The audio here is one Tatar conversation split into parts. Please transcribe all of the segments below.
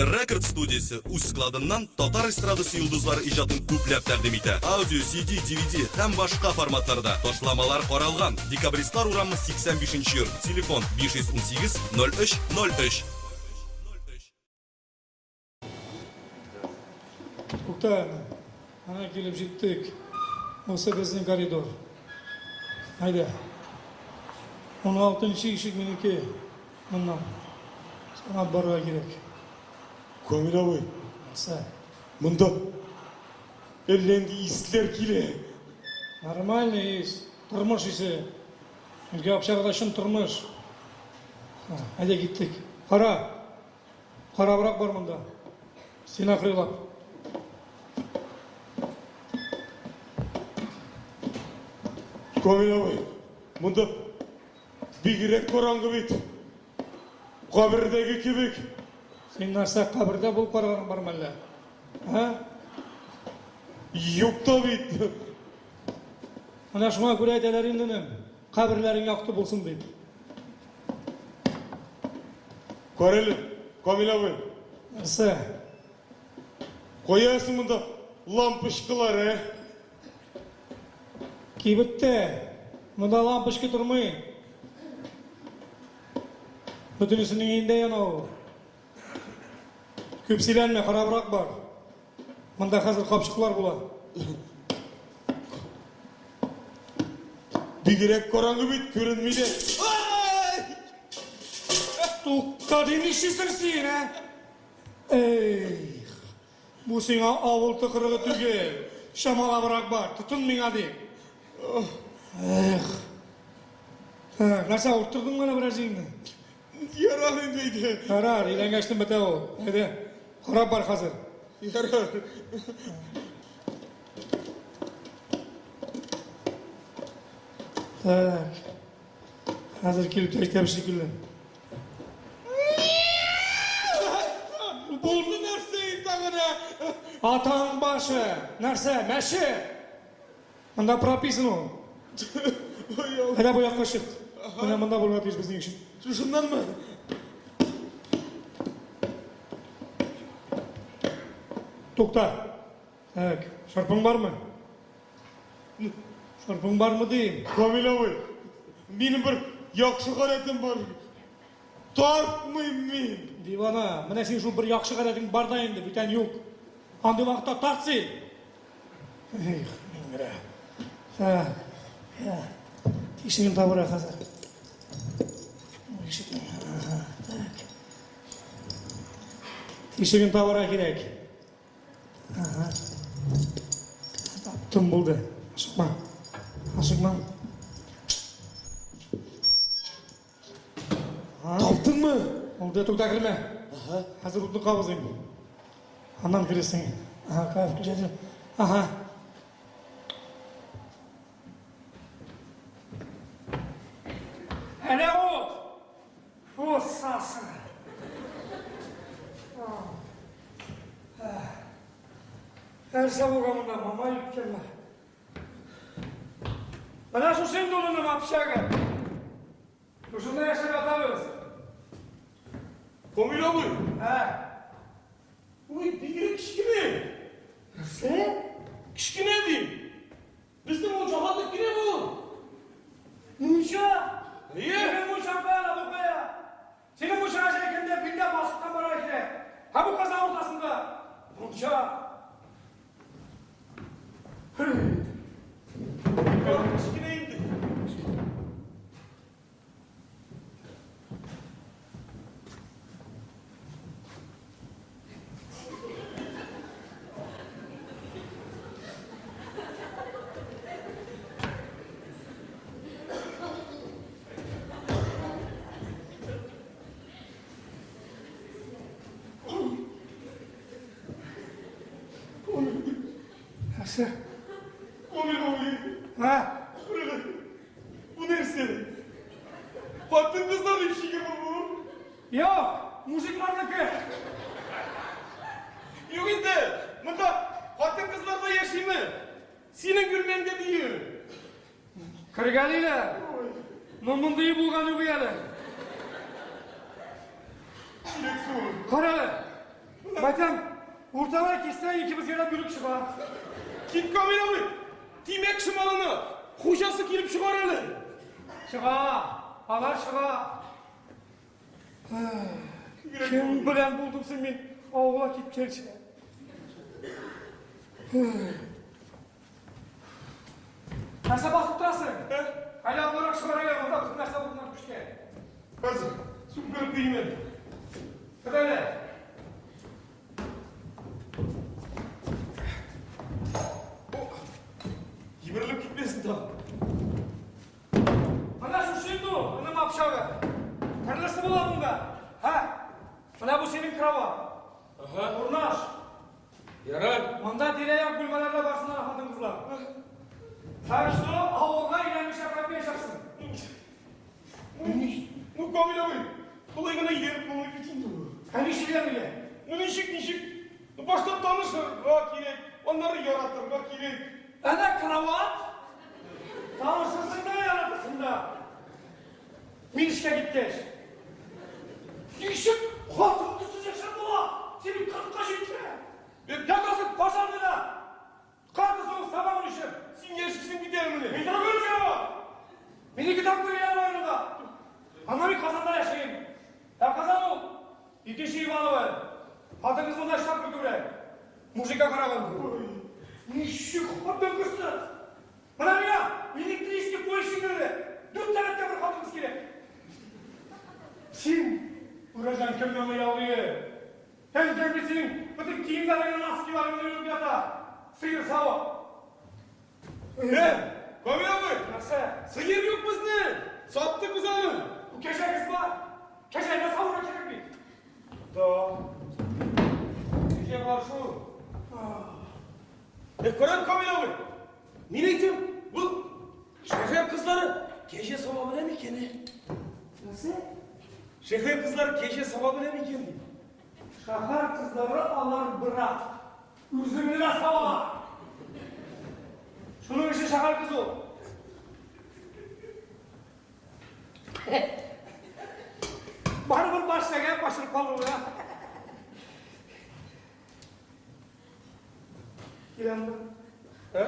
Музыка Рекорд студиясе үз складыннан татар эстрадасы йолдызлары иҗатын күпләп тәкъдим итә. Аудио, CD, DVD һәм башка форматларда. Ташламалар каралган. Декабристлар урамы 85 нче йорт. Телефон 518 03 03. Тукта, ана килеп җиттек. Бусы безнең коридор. Әйдә. 16 ишек минеке. Моннан. Санап барырга кирәк. Камил абый. Нәрсә? Монда әллә нинди исләр килә. Нормальный ис. Тормыш исе. Чөнки общагада чын тормыш. Әйдә киттек. Кара. Карабрак бар монда. Стена кырыйлап. Камил абый, монда бигрәк караңгы бит. Кабердәге кебек. Син нәрсә, кабердә булып караганың бармы әллә? Ә? Юк та бит. Менә шуңа күрә әйтәләр инде, энем, каберләрең якты булсын дип. Карале, Камил абый. Нәрсә? Куясың монда лампочкалар, ә? Кибеттә. Монда лампочка тормый. Бөтенесенең өендә яна ул. Күп сөйләнмә, карабрак бар. Монда хәзер капчыклар була. Бигрәк караңгы бит, күренми дә. Тукта, ди, нишлисең син, ә? Эх, бу сиңа авыл тыкрыгы түгел. Чамалабрак бар, тотын миңа, ди. Эх. Так, нәрсә, авырттырдың гына берәр җиреңне? Ярар инде, әйдә. Ярар, өйләнгәчтен бетә ул. Әйдә, карап бар хәзер. Ярар. Так. Хәзер килеп тә әйтәм шикелле. Булды нәрсә инде генә? Атаң башы. Нәрсә? Мәче. Монда прописан ул. Әйдә бу якка чык. Менә монда булырга тиеш безнең өчен. Шушыннанмы? Тукта. Так, шырпың бармы? Шырпың бармы дим. Камил абый, минем бер яхшы гадәтем бар. Тартмыйм мин. Дивана, менә син шул бер яхшы гадәтең бар да инде, бүтән юк. Андый вакытта тарт син. Эх, миңгерә. Так, я. Тишеген табыра хәзер. Ишекне. Ага, так. Тишеген табыра кирәк. Ага. Таптым булды. Ашыкма. Ашыкма. Таптыңмы? Булды, тукта кермә. Ага. Хәзер утны кабызыйм. Аннан кересең. Ага, кайф, включатель. Ага. Әнә ул! Фу, сасы. Нәрсә булган монда, мамай үткәннәр. Менә шушы инде ул общага. Шушында яшәп ятабыз. Камил абый. Ә? Ой, бигрәк кечкенә. Нәрсә? Кечкенә дим. Безнең мунча хәтле кенә бу. Мунча? Әйе. Синең мунчаң кая, бу кая? Синең мунчага җәйкәндә билдә басыктан барырга кирәк. Ә бу казан уртасында мунча. Кечкенә инде. Нәрсә? Камил абый. Ә? Бу нәрсә? Хатын-кызлар ишегеме бу? Юк, мужикларныкы. Юк инде, монда хатын-кызлар да яшиме? Синең бүлмәңдә дию. Кергәлиләр. Но мондые булган юк әле. Кара әле. Мәйтәм, урталай киссәң, икебезгә дә бүлек чыга. Кит, Камил абый, тимә кеше малына. Хуҗасы килеп чыгар әле. Чыга, алар чыга. Кем белән булдым соң мин авылга киткәнче? Нәрсә басып торасың? Әле алгарак чыгар әле, монда бөтен нәрсә урыннан күчкән. Хәзер сумканы куйыйм әле. Тот әле. Җимерелеп китмәсен тагын. Менә шушы инде ул, энем общага. Төрлесе була монда. Һә, менә бу синең кровать. Ага. Урнаш. Ярар. Монда тирә-як бүлмәләрдә барсыннар хатын-кызлар. Так что авылга өйләнмичә кайтмаячаксың. Ну, Камил абый, болай гына өйләнеп булмый бит инде ул. Ә ничек өйләнергә? Ну, ничек, ничек? Ну, башта танышырга кирәк, аннары яратырга кирәк. Әнә кровать. Танышырсың да, яратырсың да. Мин эшкә киткәч. Ничек хатын-кызсыз яшәп була? Син бит 40-ка җиттең. Ятасың пожарныйда. Картасың сабагын эчеп. Син яшисең бит әле менә. Мин другой разговор. Минеке тапкыр өйләнеп аерылды. Аннан мин Казанда яшим. Ә Казан ул икенче Иваново. Хатын-кыз монда эшләп күбрәк. Мужикка караганда. Ничек хатын-кызсыз? Менә миңа электрический поезд җибәрде. 4 сәгатькә бер хатын-кыз кирәк. Син үрәҗән кемнән оялый? Әнкәң бит синең бөтен киемнәреңне, носкиларыңны юып ята. Сыер савып. Камил абый, Нәрсә? сыер юк безнең. Саттык без аны. Бу кәҗәгез бар. Кәҗәне савырга кирәк бит. Да. Кәҗә бар шул. Каран, Камил абый. Мин әйтәм, бу шәһәр кызлары кәҗә сава белә микән? Нәрсә? Шәһәр кызлары кәҗә сава белә микән ди. Шәһәр кызлары алар брат. Үзеңне дә савалар. Шуның өчен шәһәр кызы ул. Барыбер баш шәгә башырып калды ул. Киләм. Ә?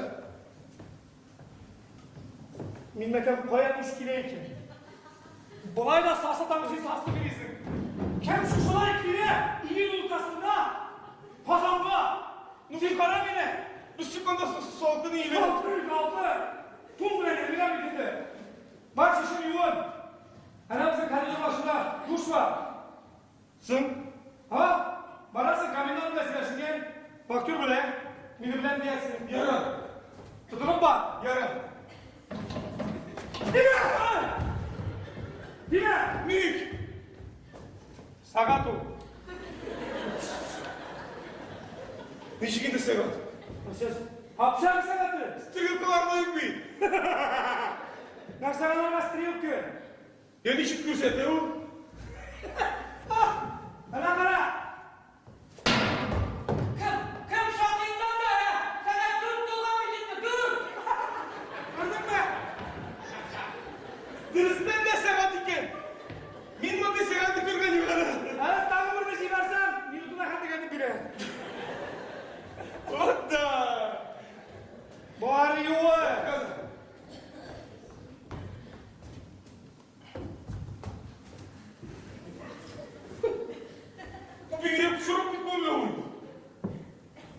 Мин мәкәм каян ис килә икән? Болай да сасытам син сасытып йөрисең. Кем шушылай килә июнь уртасында Казанга? Ну син кара мине. Без чыкканда салкын иде. Алты, алты. Тун белән йөргән бит инде. Бар шешен юын. Әнә безнең коридор башында душ бар. Соң? Ха? Барасың комендант белән сөйләшенгән. Вахтер белән, мине белән диярсең. Ярар. Тотынып бар. Ярар. Димә! Димә! Ник? Сәгать ул. Ничек инде сәгать? Сез общага сәгате. Стрелкаларны юк бит. Нәрсә аларга стрелка? Я ничек күрсәтә ул? Әнә кара. Кем? Кем шакыйндан да, ә? Сәгать 4 тулган бит инде, 4! Күрдеңме? Дөрестән дә сәгать икән. Мин мондый сәгатьне күргән юк әле. Әле тагы берне җибәрсәм, минутына хәтле әйтеп бирә. Вот да. Бар юы. Бу бигрәк пычрак бит бу ул.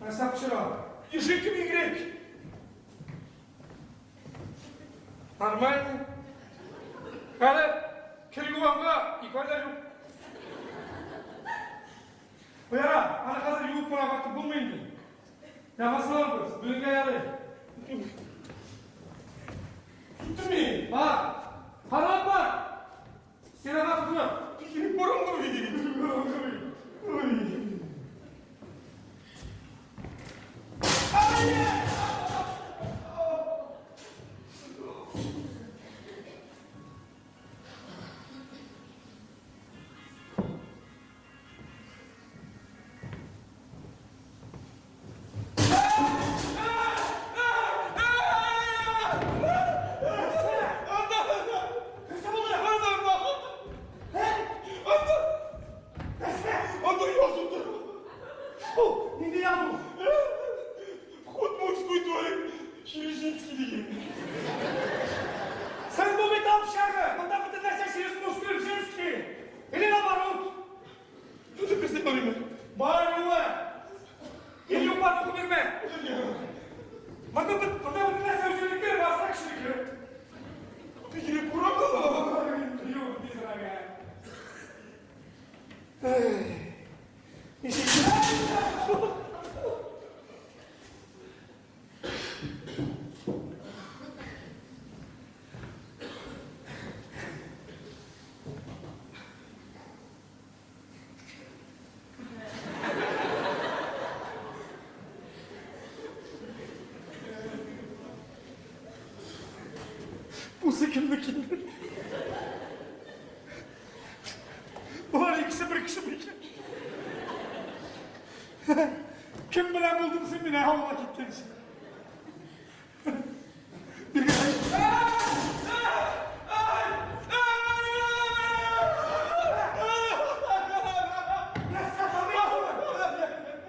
Нәрсә пычрак? Ишек бигрәк. Нормально. Әле кер юганга ике ай да юк. Яра, аны хәзер юып кына кайтып булмый инде. Яңасын алабыз, бүгенгә ярый. Киттем мин. Бар. Карап бар. Стенага тотынып. Килеп караңгы бит. Ой. Анда! Нәрсә булды? Анда! Анда! Анда язу Монда бит, монда бит нәрсә үзенеке, башка кешенеке. Бигрәк курыкты. Юк, тизрәк. Эй. Ничек? Бусы кемнеке инде? Болар икесе бер кеше микән? Кем белән булдың син мине авылга киткәнче? Нәрсә,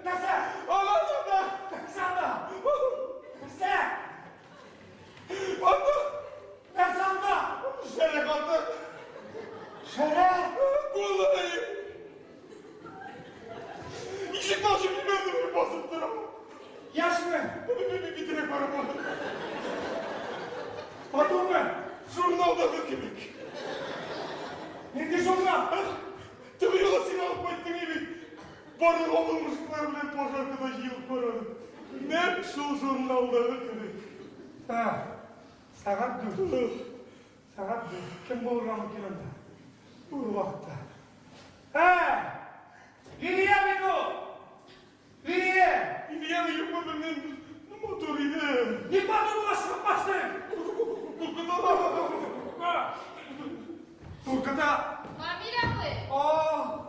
Нәрсә? Нәрсә анда? Нәрсә? Анда! Нәрсә анда? Шәрә хатын! Шәрә? Кулай! Ишекне ачып җибәрде, мин басып торам. Яшьме? Бигрәк барам. Матурмы? Журналдагы кебек. Нинди журнал? Теге юлы син алып кайттың бит. Барлык авыл мужиклары белән пожаркада җыелып карадым. Нәкъ шул журналдагы кебек. Һа, сәгать 4. Сәгать 4. Кем булырга мөмкин анда? Бу вакытта. Ә! Лилия бит ул! Лилия! Лилияме юкмы белмим. Матур иде. Ник матур була чыгып качтың? Куркыта. Куркыта. Камил абый, А,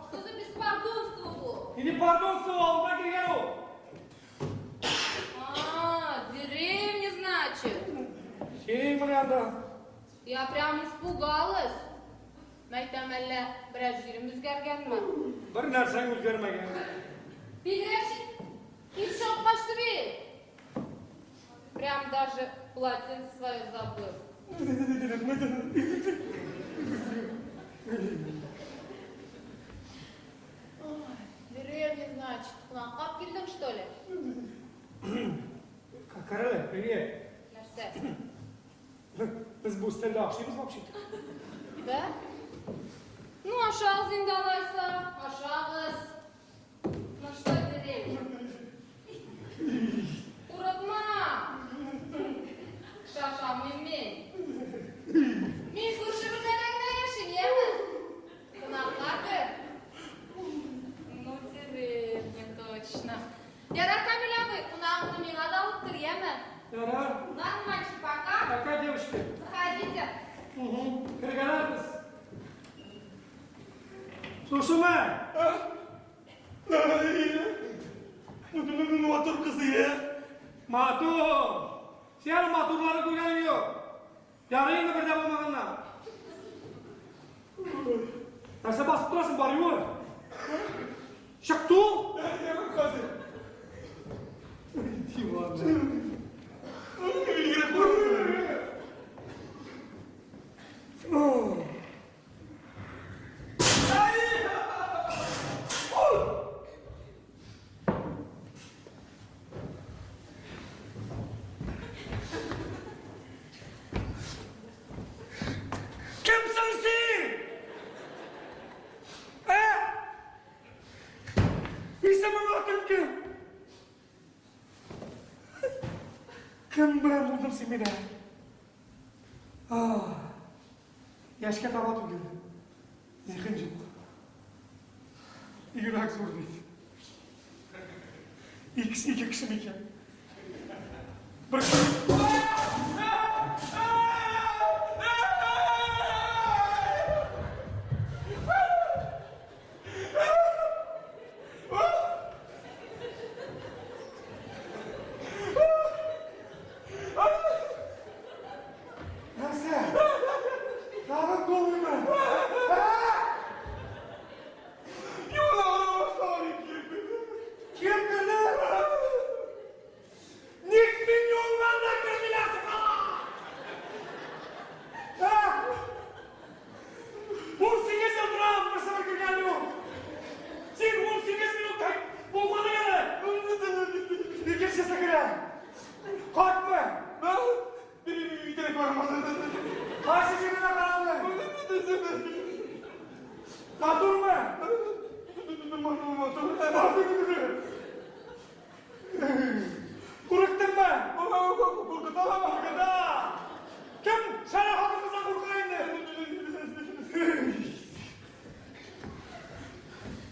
что за беспардонство бу? инде пардонство авылга килгән ул. А, деревня, значит. Син менә анда. Я прям испугалась. Мәйтәм әллә берәр җирем үзгәргәнме? Бер нәрсәң үзгәрмәгән. Бигрәк тиз чыгып качты бит. Прям даже полотенце свое забыл. Ой, деревня, значит. Кунакка килдең, что ли? Карале, привет. Нәрсә? Без бу өстәлдә ашыйбыз вообще-то. Да? Ну, ашагыз инде алайса. Ашагыз. Ну что, деревня? Курыкма. Шашамыйм мин. Мин күрше бүлмәдә генә яшим, яме? Кунакка кер. Ну, деревня, точно. Ярар, Камил абый, кунагыңны миңа да алып кер, яме? Ярар. Ладно, мальчик, пока. Пока, девушка. Заходите. Угу. Кергәнәрбез. Шушымы? Матур кызы, е? Матур. Син әле матурларны күргәнең юк. Ярый инде бер дә булмаганнар. Нәрсә басып торасың, бар юыр. Чык тул. Хәзер. Дивана. Бигрәк куркыта. О. Кемсең син? Ә? Исемең атың кем? Кем белән булдың син мине? А, яшькә таба түгел. Зиһен юк. Йөрәк зур бит. Икесе ике кеше микән? Бер кеше. Нәрсә? Тагын голыймы? Юлга башлаган килеп. Кем белә? Ник мин юлларда кермиләрсең ала? Ә? 18 ел торам, берсе бер кергән юк. Син 18 минут булмады әле. Икенчесе керә. Картмы? Бигрәк бармады. Кайсы җиренә карадың? Матурмы? Матур. Курыктыңмы? Куркыта. Куркыта. Кем шәрә хатын-кыздан курка инде?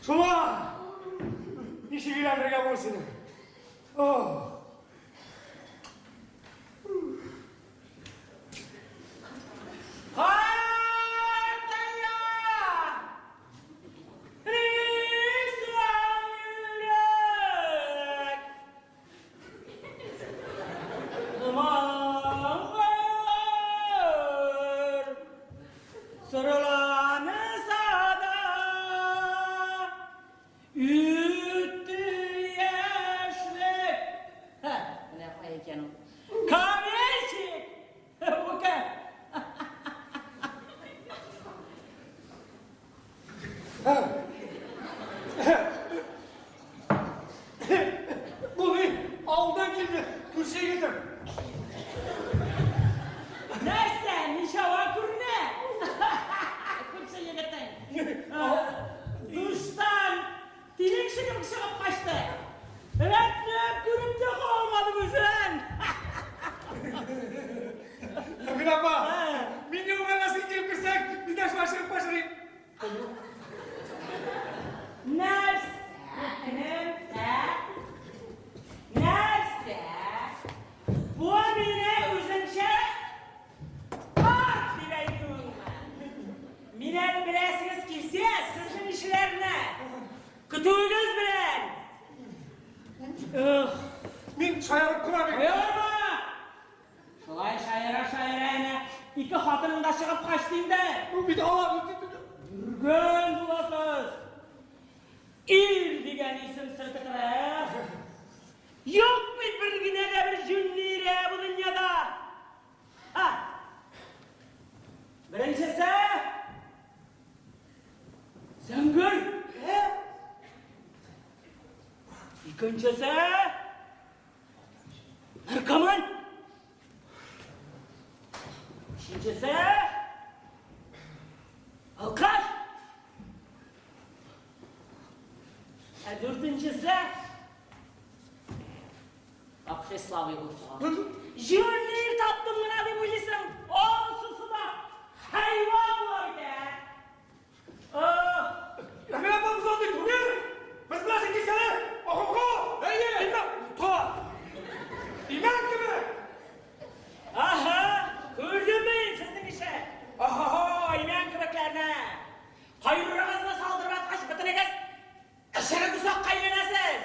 Шуңа ничек өйләнергә бу сине? Ох. Картая! Рисвай йөрәк! Маңгыр! Сырыланса да, үтте яшьлек. Һә, менә кая икән ул. Камильчик! Бу кем? Бу ни? Авылдан килде. Күрше егетем. Нәрсә, ничава күренә? Күрше егетең. Душтан тилек чыгып чыгып качты. Рәтләп күреп тә калмадым үзен. Әмин апа, мин юлга син килеп керсәң, мин дә шулай чыгып качырыйм. Нәрсә, энем, ә? Нәрсә? Бу мине үзеңчә карт дип әйтүеңме? Мин әле беләсегез килсә, сезнең ишеләрне көтүегез белән. Эх, Мин шаярып кына бит. Шаярма! Шулай шаяра-шаяра әнә ике хатының да чыгып качты инде. Бу бит алар. Йөргән буласыз. Ир дигән исем селкетер. Юк бит бер генә дә бер җүнле ире бу дөньяда. Ха! Беренчесе Зәңгөр. Икенчесе наркоман. Өченчесе алкаш. Ә дүртенчесе вообще слабый булып Җүнле ир таптым гына дип уйлыйсың. Ансысы да хайван була бит, ә. Ах, Әмин апа, без андый түгел. Без белән син килсәле. Охо-хо. Әйе. Имән. Та. Имән кебек. Аһа, күрдем мин сезнең ише. Охо-хо, имән кебекләрне. Кайрыгызны салдырып аткач бөтенегез эшереп усакка әйләнәсез.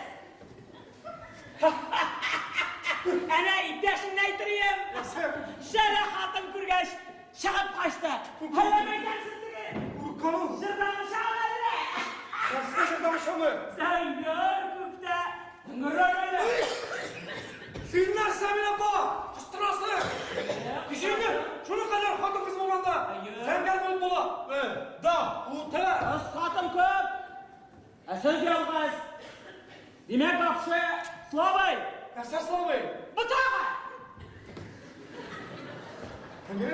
Әнә иптәшеңне әйтерием. Шәрә хатын күргәч, чыгып качты. Һәләм әйтәсез теге. Куркану. Җырдагы шагыйрә. Нәрсә җырдагы шагыйрь? Зәңгәр күктә ңгырыр. Син нәрсә, Әмин апа? Кыстырасың. Кичерде. Шуның кадәр хатын-кыз булганда, зәңгәр булып була. Да, үтә. Кыз хатын күп. Ә сез ялгыз. Димәк, вообще слабый. Нәрсә слабый? Бутага. Әмин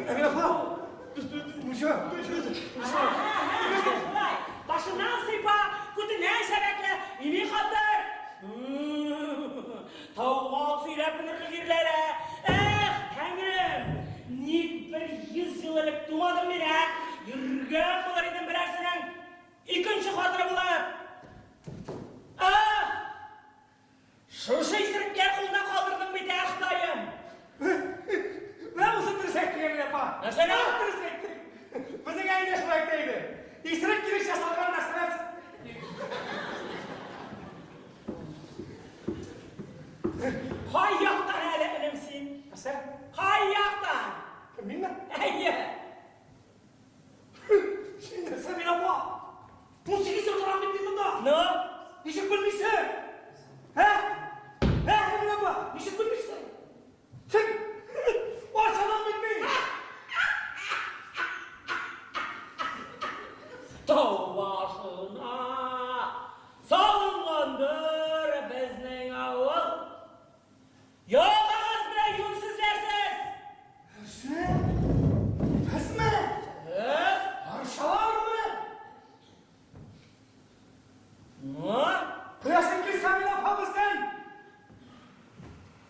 Әмин апа. Мужа. Шулай. Башыннан сыйпа, күтеннән чәбәкле, ими хатыр. Тауга сөйрәп менерлек ирләре. Эх, тәңрем, ник бер 100 ел элек тумадым мин, ә? Йөргән булыр идем берәрсенең икенче хатыны булып. Ах! Шушы исерекләр кулына калдырдың бит, ә, Ходаем. Менә бусы дөрес әйтте, Әмин апа. Нәрсәне? Менә дөрес әйтте. Безнең әни дә шулай әйтә иде. Исерек килеш ясалган нәрсәләр. Кай яктан әле, энем син? Нәрсә? Кай яктан? Кем, минме? Әйе. Син нәрсә, Әмин апа? 18 ел торам бит мин монда. Ну? Ничек белмисең? Ә? Ә, Әмин апа, ничек белмисең? Син Арчадан бит мин. Тау башына салынгандыр безнең авыл.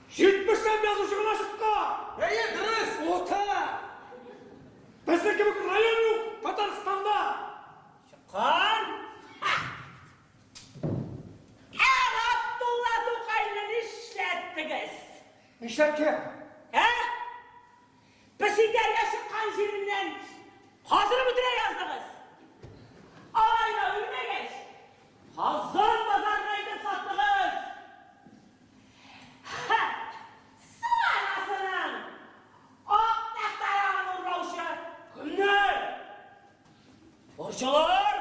Җитмештән язучы гына чыккан! Әйе, дөрес! Ота! Безнең кебек район юк Татарстанда! Чыккан! Ха! Ә Габдулла Тукайны нишләттегез? Нишләткән? Ә? Пес итәргә чыккан җиреннән казырып үтерә яздыгыз! Алай да үлмәгәч, Казан базарына илтеп саттыгыз! Ха! Су анасының ак тәхтарагын урлаучы кемнәр? Борчылыр!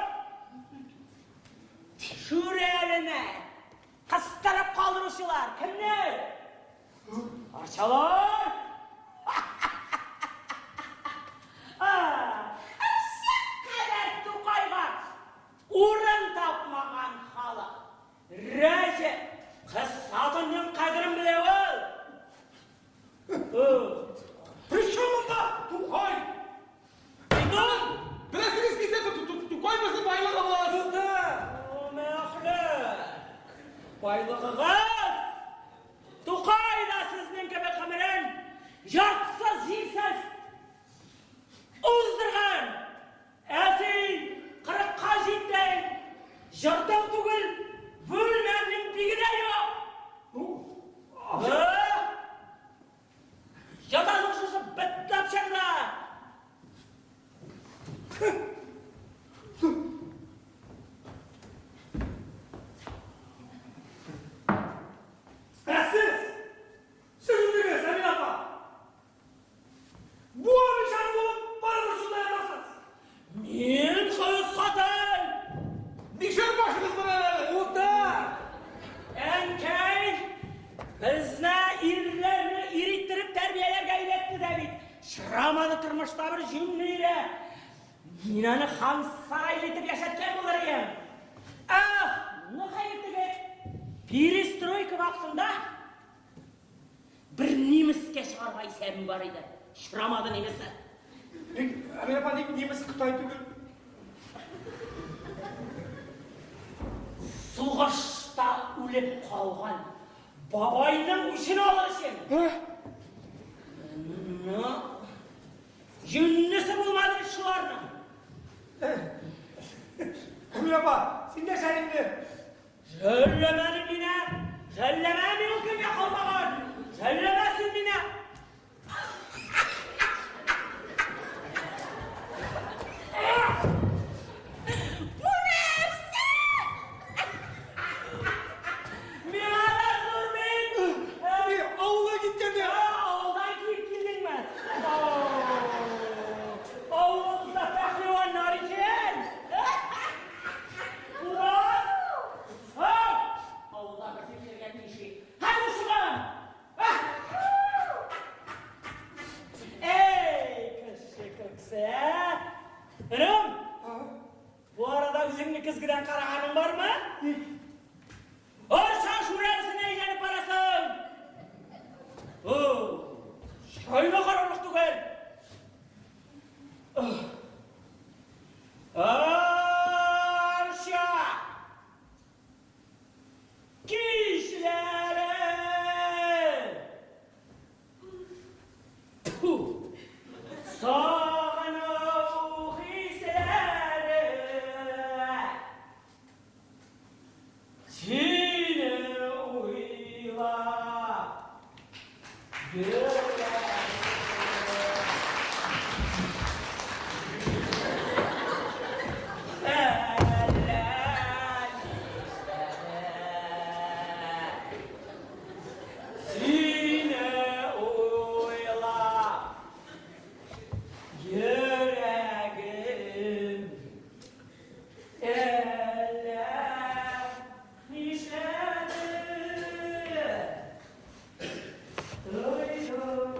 Шүрәлене кыстырып калдыручылар кемнәр? Арчалар! Кадәр Тукайга урын тапмаган халык. Рәҗе, кыз хатынның кадерен белә ул. Причем монда Тукай? Әйтүм! Беләсегез килсә, Тукай безнең байлыгыбыз. Мәхләк! Байлыгыгыз! Тукай да сезнең кебек гомерен йортсыз-җирсез уздырган! Ә син кырыкка җиттең, җыртың түгел, бүлмәңнең биге дә юк! Ятасың шушы бетле общагда! Ә сез? Сез үзегез, Әминә апа! Буа бичара булып барыбер шунда ятасыз! Мин кыз хатын! Нишәр башыгыз белән әле? Ута! Әнкәй безне ирләрне ир иттереп тәрбияләргә өйрәтте дә бит. Чырамады тормышта бер җүнле ире. Мин аны хан сарайлы итеп яшәткән булыр идем. Ах, ну хәер теге перестройка вакытында бер немецкә чыгарга исәбем бар иде. Чырамады немесы. Ник, Әминә апа, ник немец Кытай түгел? Сугышта үлеп калган бабайның үчен алыр өчен. Ну, җүнлесе булмады бит шуларның. Әминә апа, син дә инде. Жәлләмәдең мине, жәлләмә мин ул кемгә калмаган. Жәлләмә син мине. Бу нәрсә? Миңа да зур бит. Ни, авылга киткәндә. Авылдан киеп килдеңме? Авылыбызда пәһлеваннар икән. Урас! Авылда берсе килергә тиеш. Хәзер чыгам! Эй, кеше көксе! Энем, бу арада үзеңне көзгедән караганың бармы? Арча шүрәлесенә әйләнеп барасың! О, чырайлы карарлык түгел! Арча! Кичләре! Тьфу! Сагыну хисләре! Сине уйлап йөрәгем. Әллә нишләде? Сине уйлап йөрәгем. Әллә нишләде? Тойдым.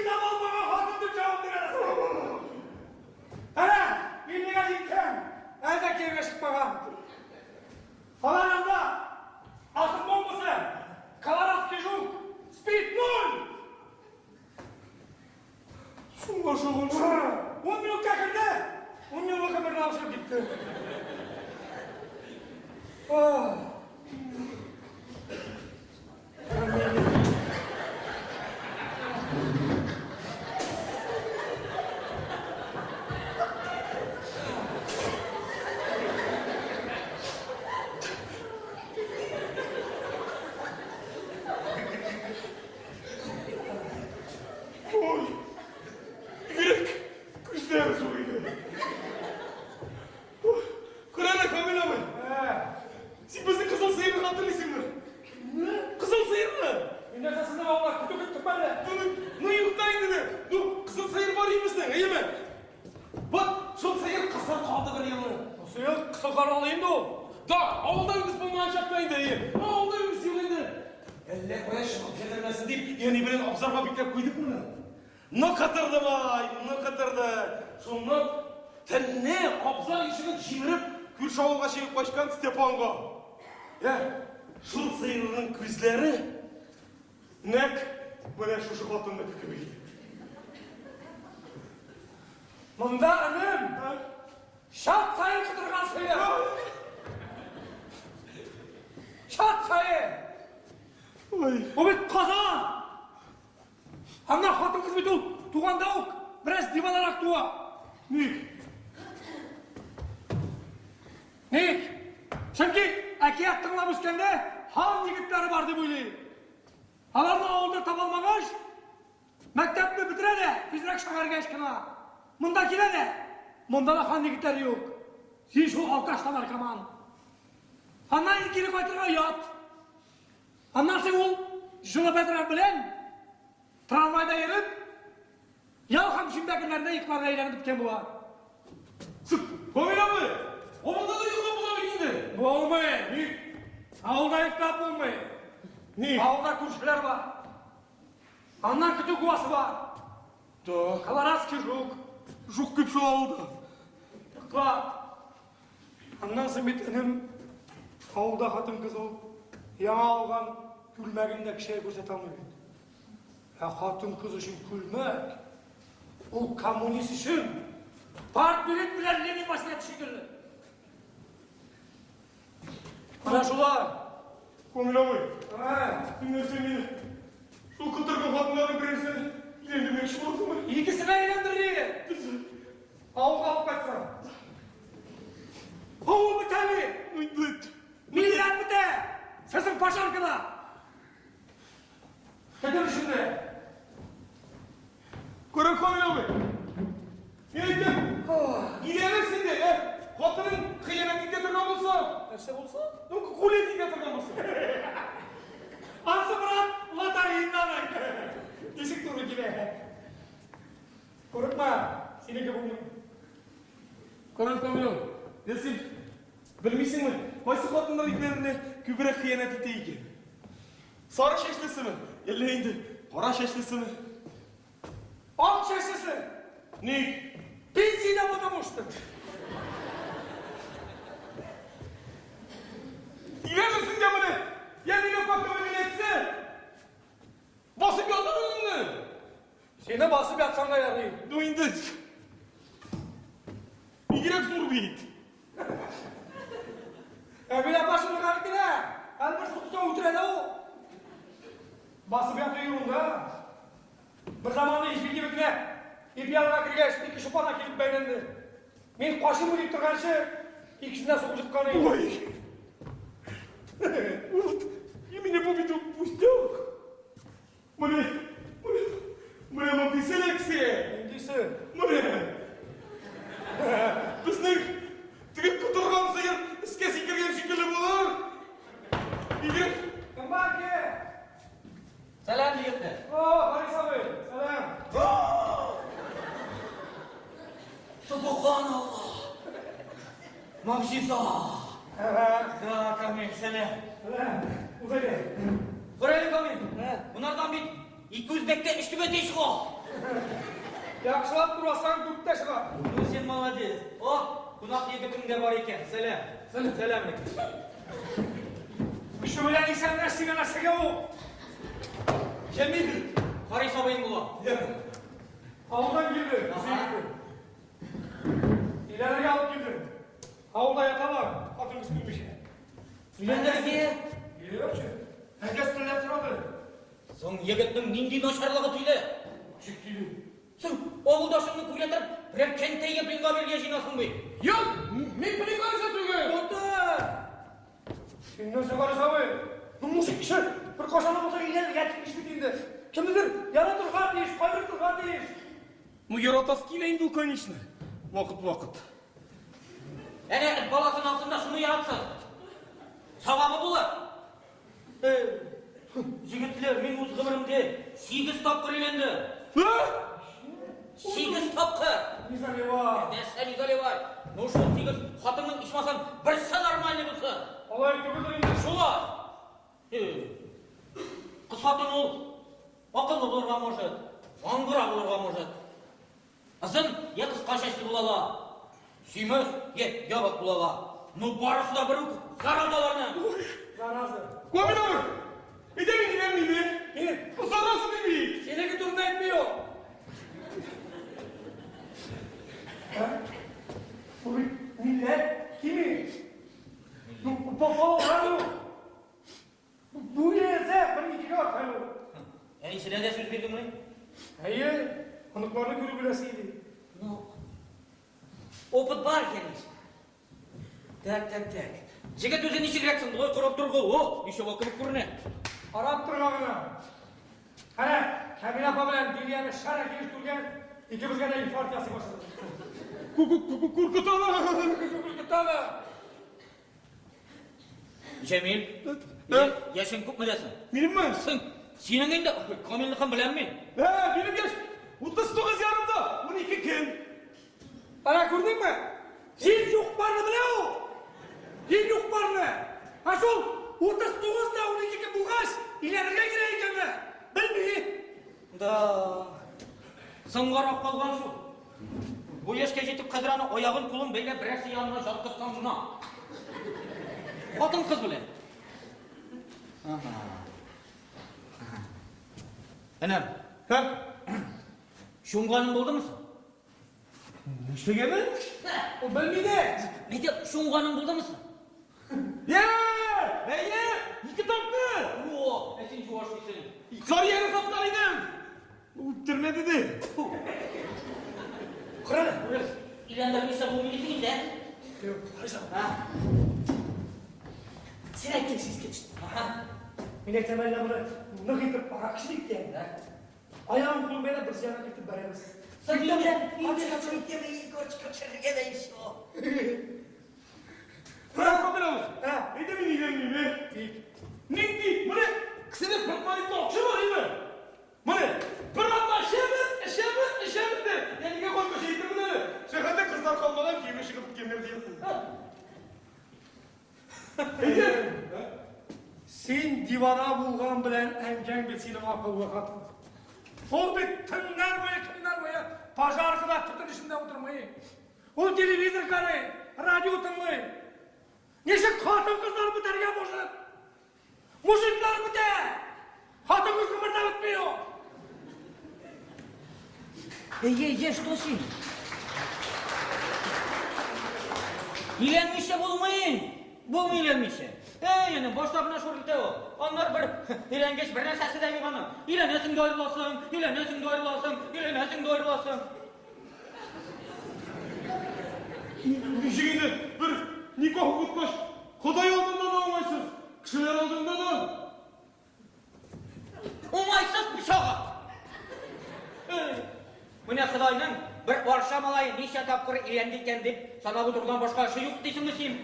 таба алмаган хатын дип җавап бирәсең. Әнә, 50-гә җиткән, әле дә кияүгә чыкмаган. Алар анда атом бомбасы, колорадский жук, спид нуль. Шуңа шугын. 10 минутка керде, 10 минутка берне алып чыгып китте. Ах. Ой, бигрәк күзләре зур иде. Ой, Күр әле, Камил абый. Син безнең кызыл сыерны хәтерлисеңме? Кемне? Кызыл сыерны. Мин нәрсә сезнең авылга көтү көттем әле. Ну, ну юк та инде. Ну, кызыл сыер бар иде безнең, әйеме? Вот, шул сыер кысыр калды бер елны. Сыер кысыр каралы инде ул. Да, авылда үгез булмаган чакта инде, әйе. Авылда үгез юк инде. Әллә кая чыгып китәрмәсен дип, әни белән абзарга бикләп куйдык моны. Ну кытырды бай, ну кытырды. Шуннан төнне абзар ишеген җимереп, күрше авылга чыгып качкан Степанга. Ә, шул сыерның күзләре нәкъ менә шушы хатынныкы кебек иде. Монда энем, чат саен котырган сыер. Чат саен. Ой. Бу бит Казан. Аннан хатын-кыз бит ул туганда ук бераз диванарак туа. Ник? Ник? Чөнки әкият тыңлап үскәндә хан егетләре бар дип уйлый. Аларны авылда таба алмагач, мәктәпне бетерә дә, тизрәк шәһәргә ычкына. Монда килә дә, монда да хан егетләре юк. Син шул алкаш та наркоман. Аннан инде кире кайтырга оят. Аннан соң ул җылы бәдрәф белән трамвайда йөреп, ял һәм шимбә көннәрендә йокларга әйләнеп беткән була. Камил абый, авылда да йоклап була бит инде. Булмый. Ник? Авылда йоклап булмый. Ник? Авылда күршеләр бар. Аннан көтү куасы бар. Да. Колорадский жук. Жук күп шул авылда. Йоклап. Аннан соң бит энем авылда хатын-кыз ул яңа алган күлмәген дә кешегә күрсәтә алмый бит. Ә хатын-кыз өчен күлмәк ул коммунист өчен партбилет белән Ленин машинасы шикелле. Менә шулай. Камил абый, Ә, син нәрсә мине шул котырган хатыннарның берәрсен өйләндермәкче буласыңмы? Икесенә әйләндерер. Авылга алып кайтсам. Авыл бетә бит. Милләт бетә. Сезнең пожаркада. Көтер эчендә. Күрә, Камил абый. Мин әйтәм, өйләнерсең дә, ә? Хатының хыянәт итә торган булса, Нәрсә булса? ну, гулять итә торган булса. Ансы брат лотереядан. Ничек туры килә. Курыкма, синеке булмый. Карап, Камил абый, я син белмисеңме, кайсы хатыннар ирләренә күбрәк хыянәт итә икән? Сары чәчлесеме, әллә инде кара чәчлесеме? Ак чәчлесе. Ник? Пенсиядә потому что. Өйләнерсең дә моны. Я минем папка белән әйтсә, басып ятар үзеңне. Сине басып ятсаң да ярый. Ну инде. Бигрәк зур бит. Әминә апа шуны кенә. Әле бер сугышта үтерә дә ул. Басып яту юлында. Бер заманны ипи кибетенә ипи алырга кергәч, ике чупана килеп бәйләнде. Мин качыйм дип торганчы, икесенә сугып чыккан иде. Ой. Вот, и меня бу бит пустяк. Менә, менә, менә мондый селекция. Ниндисе? Менә. Безнең теге котырган сыер өскә сикергән шикелле булыр. Бигрәк Кем бар ки? Сәлам, егетләр. О, Харис абый, сәлам. Субханаллах. Могҗиза. Да, Камил, сәлам. Сәлам. Узай. Күрәле, Камил. Bunlardan бит ике үзбәккә өч түбәтәй чыга. Яхшылап турасаң, дүрт тә чыга. Ну син молодец. О, кунак егетең дә бар икән. Сәлам. Сәлам. Сәлам алейкум. Кеше белән исәнләш дигән нәрсәгә ул. Җәмил, Харис абыең була. Авылдан килде. Өйләнергә алып килде. Авылда яталар, хатын-кыз күрмичә. Өйләнергә? Юкчы. Әнкәсе телләп сорады. Соң егетнең нинди начарлыгы тиде? Ничек тиде? Соң авылдашыңны күрә торып, берәр кәнтәйгә пленга бирергә җыенасың бит. Юк, мин пленга түгел. Утыр! Син нәрсә Харис абый? Ну, мужик кеше бер кашаны булса өйләнергә тиеш бит инде. Кемнедер яратырга тиеш, кайгыртырга тиеш. Ну, яратасы килә инде ул, конечно. Вакыт-вакыт. Әнә эт баласын алсын да шуны яратсын. Савабы булыр. Егетләр, мин үз гомеремдә 8 тапкыр өйләндем. 8 тапкыр. Не заливай. Нәрсә не заливай? Ну шул 8 хатынның ичмасам берсе нормальный булсын. Алай түгелдер инде. Шулай. Кыз хатын ул акыллы булырга может, аңгыра булырга может. Озын я кыска чәчле була ала. Симез я ябык була ала. Ну барысы да бер үк заразаларның. Зараза. Камил абый, әйдә мин өйләнмим, Мин Зараза ди бит. синеке турында әйтми ул. Бу бит милләт кими. Ну, попал ну. Бу нәрсә бер икегә арткан ул. Әнисенә дә сүз бирдеңме? Әйе, оныкларны күреп беләсе иде. Ну, опыт бар икән ич. Так, так, так. Җегет үзе ничегрәк соң? Болай карап торырга, о, ничего кебек күренә. Карап торырга гына. Әнә, Камилә апа белән Дилияне шара килеш күргән, икебезгә дә инфаркт ясый башлады. Куркыталар. Куркыталар. Җәмил, яшең күпме дәсең? Минемме? Соң, синең инде Камилныкын беләм мин. Ә, минем яшь 39 ярымда, 12 көн. Әнә күрдеңме? Җил юк барны белә ул. Җил юк барны. Ә шул 39 да 12 көн булгач, өйләнергә кирәк икәнне белми. Да. Соңгарак калган шул. Бу яшькә җитеп хәзер аны аягын кулын бәйләп берәрсе янына жаткызсаң гына. Хатын кыз белән. Ага. Энем, Һә? чумганың булдымы соң? Нишләгәне? Ул белми дә. Әйтә, чумганың булдымы соң? Е! Әйе, ике тапкыр. О, ә син чуаш дисең. Карьера саткан идем. Үптермәде дә. Кара. Өйләндермичә булмый дисең инде, ә? Юк, Харис абый. Һа? Син әйткән искә төште. Аһа. Мин әйтәм әллә моны нык итеп аракы эчик дигән. Аягын кулын бәйләп бер янына кертеп бәрәбез. Кара Камил абый. Һә? Әйдә мин өйләнмим, е. Ник ди? Менә кесәдә портмонетта акча бар име? Менә бер атна эчәбез, эчәбез, эчәбез дә. Әнигә кайткач әйтермен әле. Шәһәрдә кызлар калмаган, кияүгә чыгып беткәннәр диярсең. Әйдә. Син дивана булган белән әнкәң бит синең акыллы хатын. Ул бит төннәр буе, көннәр буе пожаркада төтен эчендә утырмый. Ул телевизор карый, радио тыңлый. Ничек хатын-кызлар бетәргә может? Мужиклар бетә! Хатын-кыз гомердә бетми ул. Эй, эй, эй, что син? Өйләнмичә булмый. Булмый өйләнмичә. Эй, энем, башта гына шур итә ул. Аннары бер өйләнгәч бер нәрсәсе дә юк аның. Өйләнәсең дә аерыласың, өйләнәсең дә аерыласың, өйләнәсең дә аерыласың. Ничек инде бер никах укыткач, Ходай алдында да уңайсыз, кешеләр алдында да. Уңайсыз пычагы. Эй, Менә Ходайның бер арша малае ничә тапкыр өйләнде икән дип санап утырудан башка эше юк дисеңме син?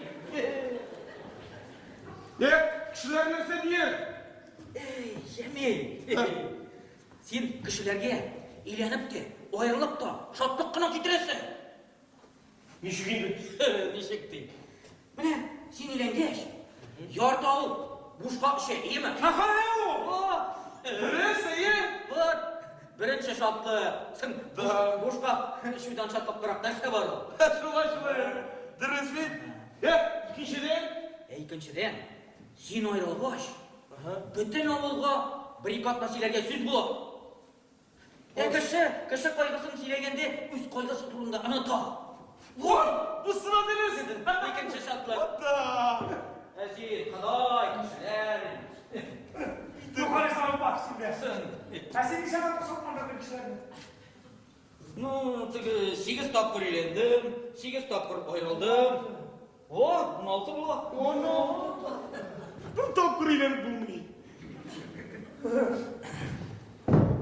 Е, кешеләр нәрсә дияр? Эй, Җәмил. Син кешеләргә өйләнеп тә, аерылып та шатлык кына китерәсең. Ничек инде? Ничек ди? Менә син өйләнгәч, ярты авыл бушка эчә, иеме? Нахалә ул! О! Дөрес, әйе. Вот. Беренче шатлык. Соң, Да. бушка эчүдән шатлыклырак нәрсә бар ул? Шулай, шулай. Дөрес бит. Ә, икенчедән? Ә икенчедән, син аерылгач, бөтен авылга бер-ике атна сөйләргә сүз була. Ә кеше, кеше кайгысын сөйләгәндә үз кайгысы турында оныта. Ой, бусына дөрес. Икенче шатлык. Вот да. Ә син, Ходай, кешеләр. Юк, Харис абый, бар синдә. Соң, Ә син ничә тапкыр сатмадың кешеләрне? Ну, теге 8 тапкыр өйләндем, 8 тапкыр аерылдым. О, 16 була. 16. Бер тапкыр өйләнеп булмый.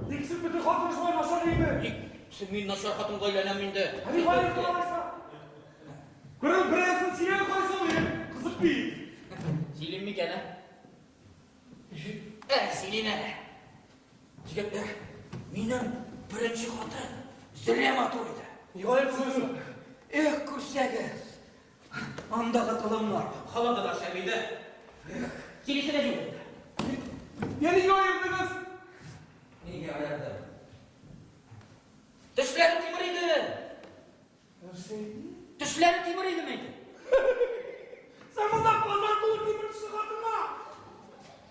Ник син бөтен хатын шулай начар димме? Ник син мин начар хатынга өйләнәм инде? Ә ник аерылдың алайса? Күрәм, берәрсен сөйләп Харис абый. Кызык бит. Сөйлим микән, ә? Ә, сөйлим әле. Егетләр, минем беренче хатын зря матур иде. Ник аерылдың? Эх, күрсәгез. Андагы кылымнар, халаты да шәп иде. Эх, Килесе дә юк. Я нигә аердыгыз? Нигә аердым? Тешләре тимер иде. Тешләре тимер иде мәйтәм. Син монда базар тулы тимер тешле хатынга.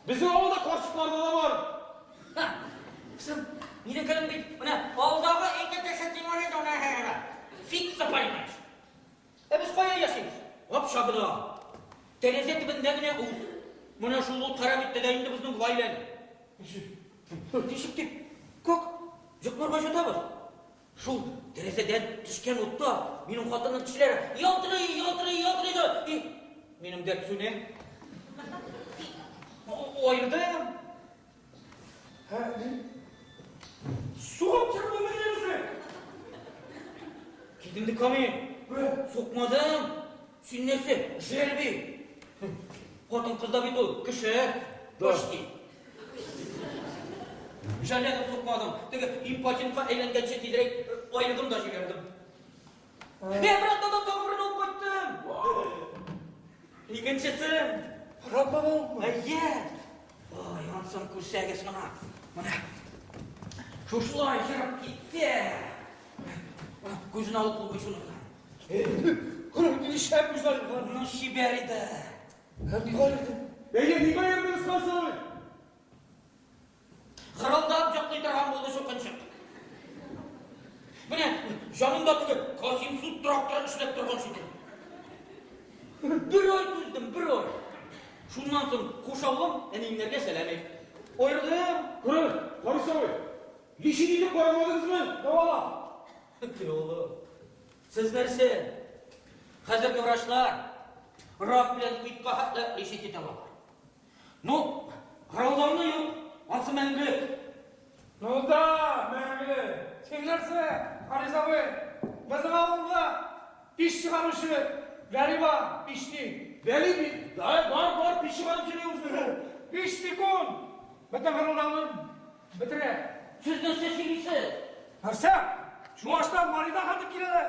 Безнең авылда карчыкларда да бар. Ха, Соң, минем көнем бит, менә алдагы ике теше тимер иде, менә. Фикса поймаешь. Ә без кая яшибез? Общагада. Тәрәзә төбендә генә ут. Менә шул ут харап итте дә инде безнең гаиләне. Ничек дип? Как? Йокларга жатабыз. Шул тәрәзәдән төшкән утта минем хатынның тешләре ялтырый, ялтырый, ялтырый да. И, минем дәрт сүнә. Аердым. Һә, ни? Сугып чыгып булмый? Китимде Камил. Сукмадым. Син нәрсә? Жәл бит. Хатын кыз да бит ул кеше. Почти. Жәлләнеп сукмадым. Теге импотентка әйләнгәнче тизрәк аердым да җибәрдем. Ә, бер атнадан тагы берен алып кайттым. Икенчесе. Раббым. Әйе. Ой, ансын күрсәгез менә. Менә. Шушылай җырып китте. Менә, Күзен алып булмый шуны. Күреп нишләп гүзәл. Ну, чибәр иде. Һәм ник аердың? Әйе, нигә аердыгыз, Харис абый? Хырылдап йоклый торган булды чукынчык. Менә җанымда теге Касим суд тракторы эшләп торган шикелле. Бер ай түздем, бер ай. Шуннан соң кушавым әниемнәргә сәлам әйт. Аердым. Күрәм, Харис абый. Лечить итеп карамадыгызмы? Дәвала. Улым, сез нәрсә? Хәзерге врачлар рак белән итка хәтле лечить итә алалар. Ну, хырылдауны юк, ансы мәңгелек. Ну да, мәңге. Син нәрсә, Харис абый? Безнең авылда пич чыгаручы Вәли бар, пичник. Вәли бит. Да, бар, бар, пич чыгарып йөри үзенең. Пичник ул. Бөтен хырылдауны бетерә. Сез нәрсә сөйлисез? Нәрсә? Чуаштан Маридан хәтер киләләр.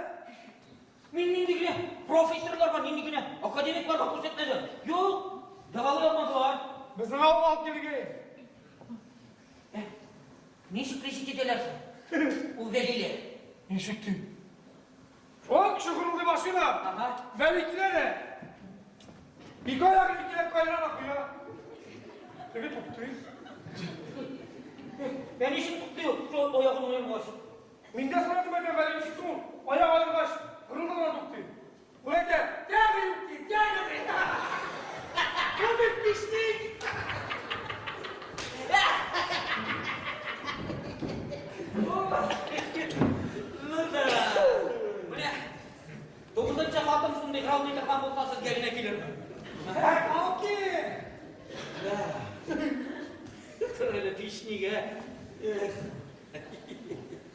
Мин нинди генә профессорларга, нинди генә академикларга күрсәтмәдем. Юк, дәвалый алмадылар. Безнең авылга алып килгән. Ничек лечить итәләр соң? Ул Вәлиләр. Ничек ди? Ул кеше хырылдый башлый да. Ага. Вәли килә дә. Ике аягын икеләп кайрана куя. Теге туктый. Ә ничек туктый ул? Шул аягын аергач. Мин дә сорадым әйтәм, Вәли ничек соң ул? Аяк аергач, хырылдаудан туктый. Ул әйтә, тяга юк ди, тяга ди. Ул бит пичник. Ну да. Менә тугызынчы хатын шундый хырылдый торган булса сезгә генә килермен. Алып кил. Тор әле пичнигә. Эх.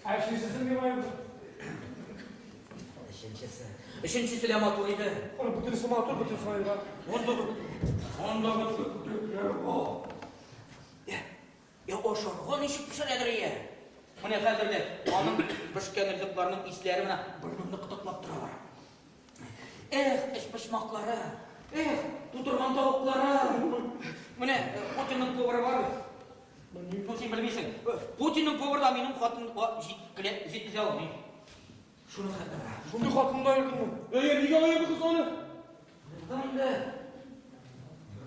Ә өченчесен кем аерды? Өченчесе. Өченчесе дә матур иде. Ул бөтенесе матур, бөтенесе аерган. Андагы, андагы Я ашарга ничек пешерәдер ия? Менә хәзер дә аның пешкән ризыкларының исләре менә борынымны кытыклап торалар. Эх, эчпочмаклары, эх, тутырган тавыклары. Менә Путинның повары бар бит. Ну, син белмисең. Путинның поварда минем хатынга җиткезә алмый. Шуны хәтле. Шундый хатынны аердыңмы? Әйе, нигә аердыгыз аны? Аердым инде.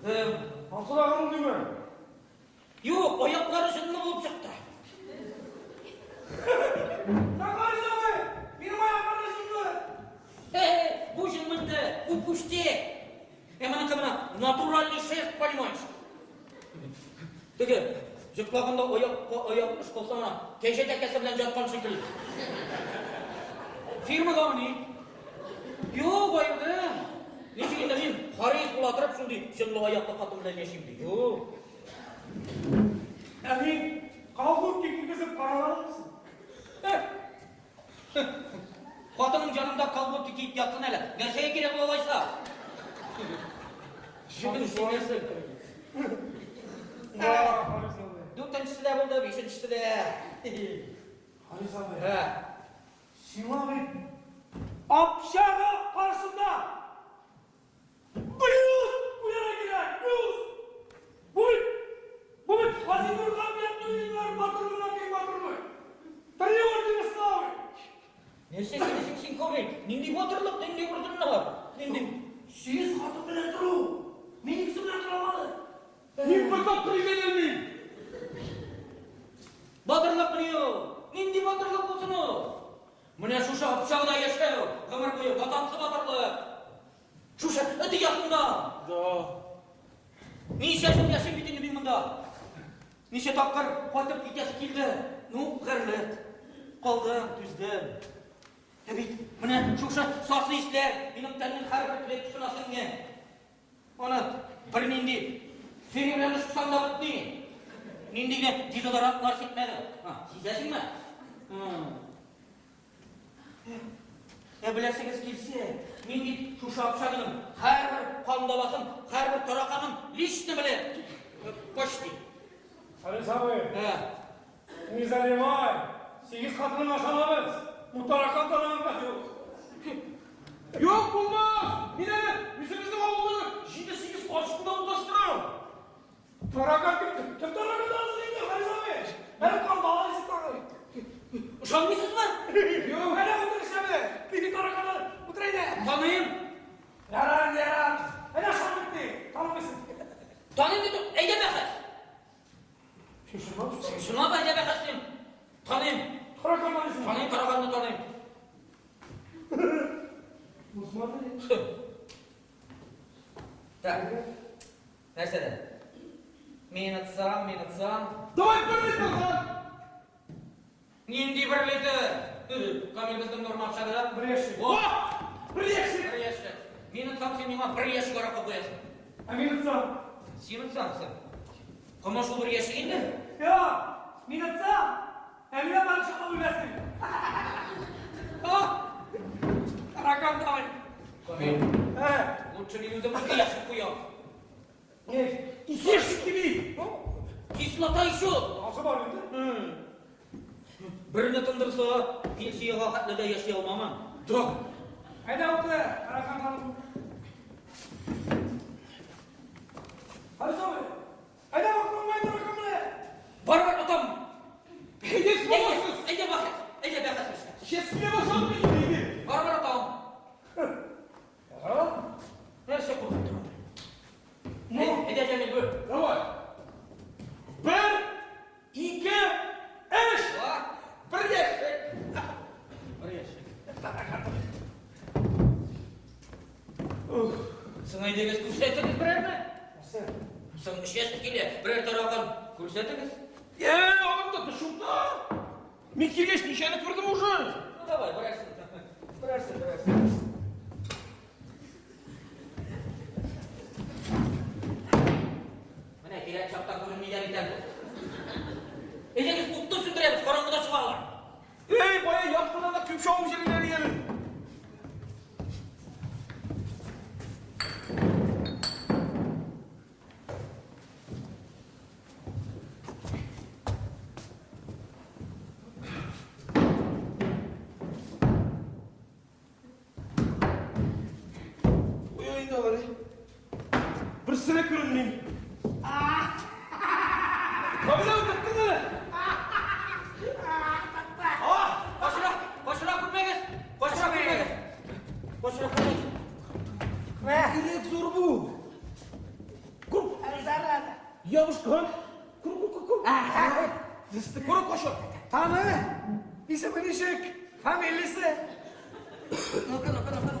Аердым. Ансы да гырылдыймы? Юк, аяклары җынлы булып чыкты. Харис абый, минем аякларым җынлы. Бу җынлы инде, бу пустяк. Ә моныкы менә натуральный шерсть, понимаешь? Теге, йоклаганда аякка аяк ышкылсаң, кәҗә тәкәсе белән яткан шикелле. Фирмадамыни? Юк, аердым. Ничек инде мин Харис була торып шундый җынлы аяклы хатын белән яшим ди. Юк. Ә мин колготки кигезеп карамадымсың? Хатының янында колготки киеп ятсын әле. Нәрсәгә кирәк ул алайса? Җенең синесе. Да, Харис абый. Дүртенчесе дә булды, бишенчесе дә. Харис абый. Һә. Сиңа бит общага каршында плюс куярга кирәк, плюс. Бу бит Газинур Габдуллиннар батырлыгына тиң батырлык. Три ордена славы. Нәрсә сөйлисең син, Камил? Нинди батырлык, нинди орденнар? Нинди? Сигез хатын белән тору. Мин икесе белән тора алмадым. Мин бер тапкыр өйләнәлмим. Батырлыкмыни ул? Нинди батырлык булсын ул? Менә шушы общагада яшәү, гомер буе ватансы батырлык. Шушы эт оясында. Да. Ничә ел яшим бит инде мин монда. Ничә тапкыр кайтып китәсе килде. Ну, гарьлек. Калдым, түздем. Ә бит менә шушы сасы исләр минем тәннең һәрбер клеткасына сеңгән. Аны бернинди фен белән ышкысаң да бетми. Нинди генә дезодорантлар сипмәде. Сизәсеңме? Ә беләсегез килсә, мин бит шушы общаганың һәрбер кандаласын, һәрбер тараканын лично беләм. Почти. Харис абый, Ә, не заливай. Сигез хатынын ашамабыз. Бу таракан таракан юк. Юк, булмас. Мин әле үзебезнең авылда 7-8 карчыкны да буташтырам. Таракан кем? Кем таракан алсын инде, Харис абый? Әле кандала исе тагын. Ышанмыйсызмы? Юк, әле утыр эшләме. Теге тараканы утыр әйдә. Таныйм. Ярар, ярар. Әнә шул битте. Танымыйсың. Таныйм бит. Әйдә бәхәс. Шушыннан? Чынлап әйдә бәхәс дим. Таныйм. Таракан таныйсың. Таныйм, тараканны таныйм. Ну смотри. Так. Нәрсәдән? Мин отсам, мин отсам. Давай бер литр, хан. Нинди бер литр? Камил безнең норма общагада. Бер ящик. О! Бер ящик. Бер ящик. Мин отсам, син миңа бер ящик аракы куясың. Ә мин отсам. Син отсаң, син. Кама шул бер ящик инде. Юк, мин отсам. Ә миңа барып үләсең. А! Таракан давай. Камил, Ә, лучше мин үзем бер ящик куям. не? Ике ящик диби. Кислота еще. Асы бар инде. Берне тындырса, пенсиягә хәтле дә яши алмамын. Да. Әйдә утыр, таракан танык. Харис абый. Әйдә бак, таракан белән. Барыбер отам. Әйдә, буласыз. Әйдә бәхәс. Әйдә бәхәс. Ческине башлап китте. Барыбер отам. Ярар. Нәрсә куркып торам? Ну, Әйдә, Җәмил, бер. Давай. Бер, ике, өч. Бер ящик. Бер ящик. Соң әйдәгез күрсәтегез берәрне. Нәрсә? Соң эчәсе килә, берәр таракан күрсәтегез. Э, алар да шунда. Мин килгәч ничәне күрдем уже. Ну давай, берәрсен. Берәрсен, берәрсен. Менә кирәк чакта күренмиләр икән. Әйдәгез утны сүндерәбез, караңгыда чыгалар. Эй, бая яктыда да күп шауым җирләре әле. Ой, инде алар. Берсе дә күренми. Камил абый, тоттың әле. Күреп кашык. Таны! Исеме ничек? Фамилиясе? Ну-ка, ну-ка, ну-ка.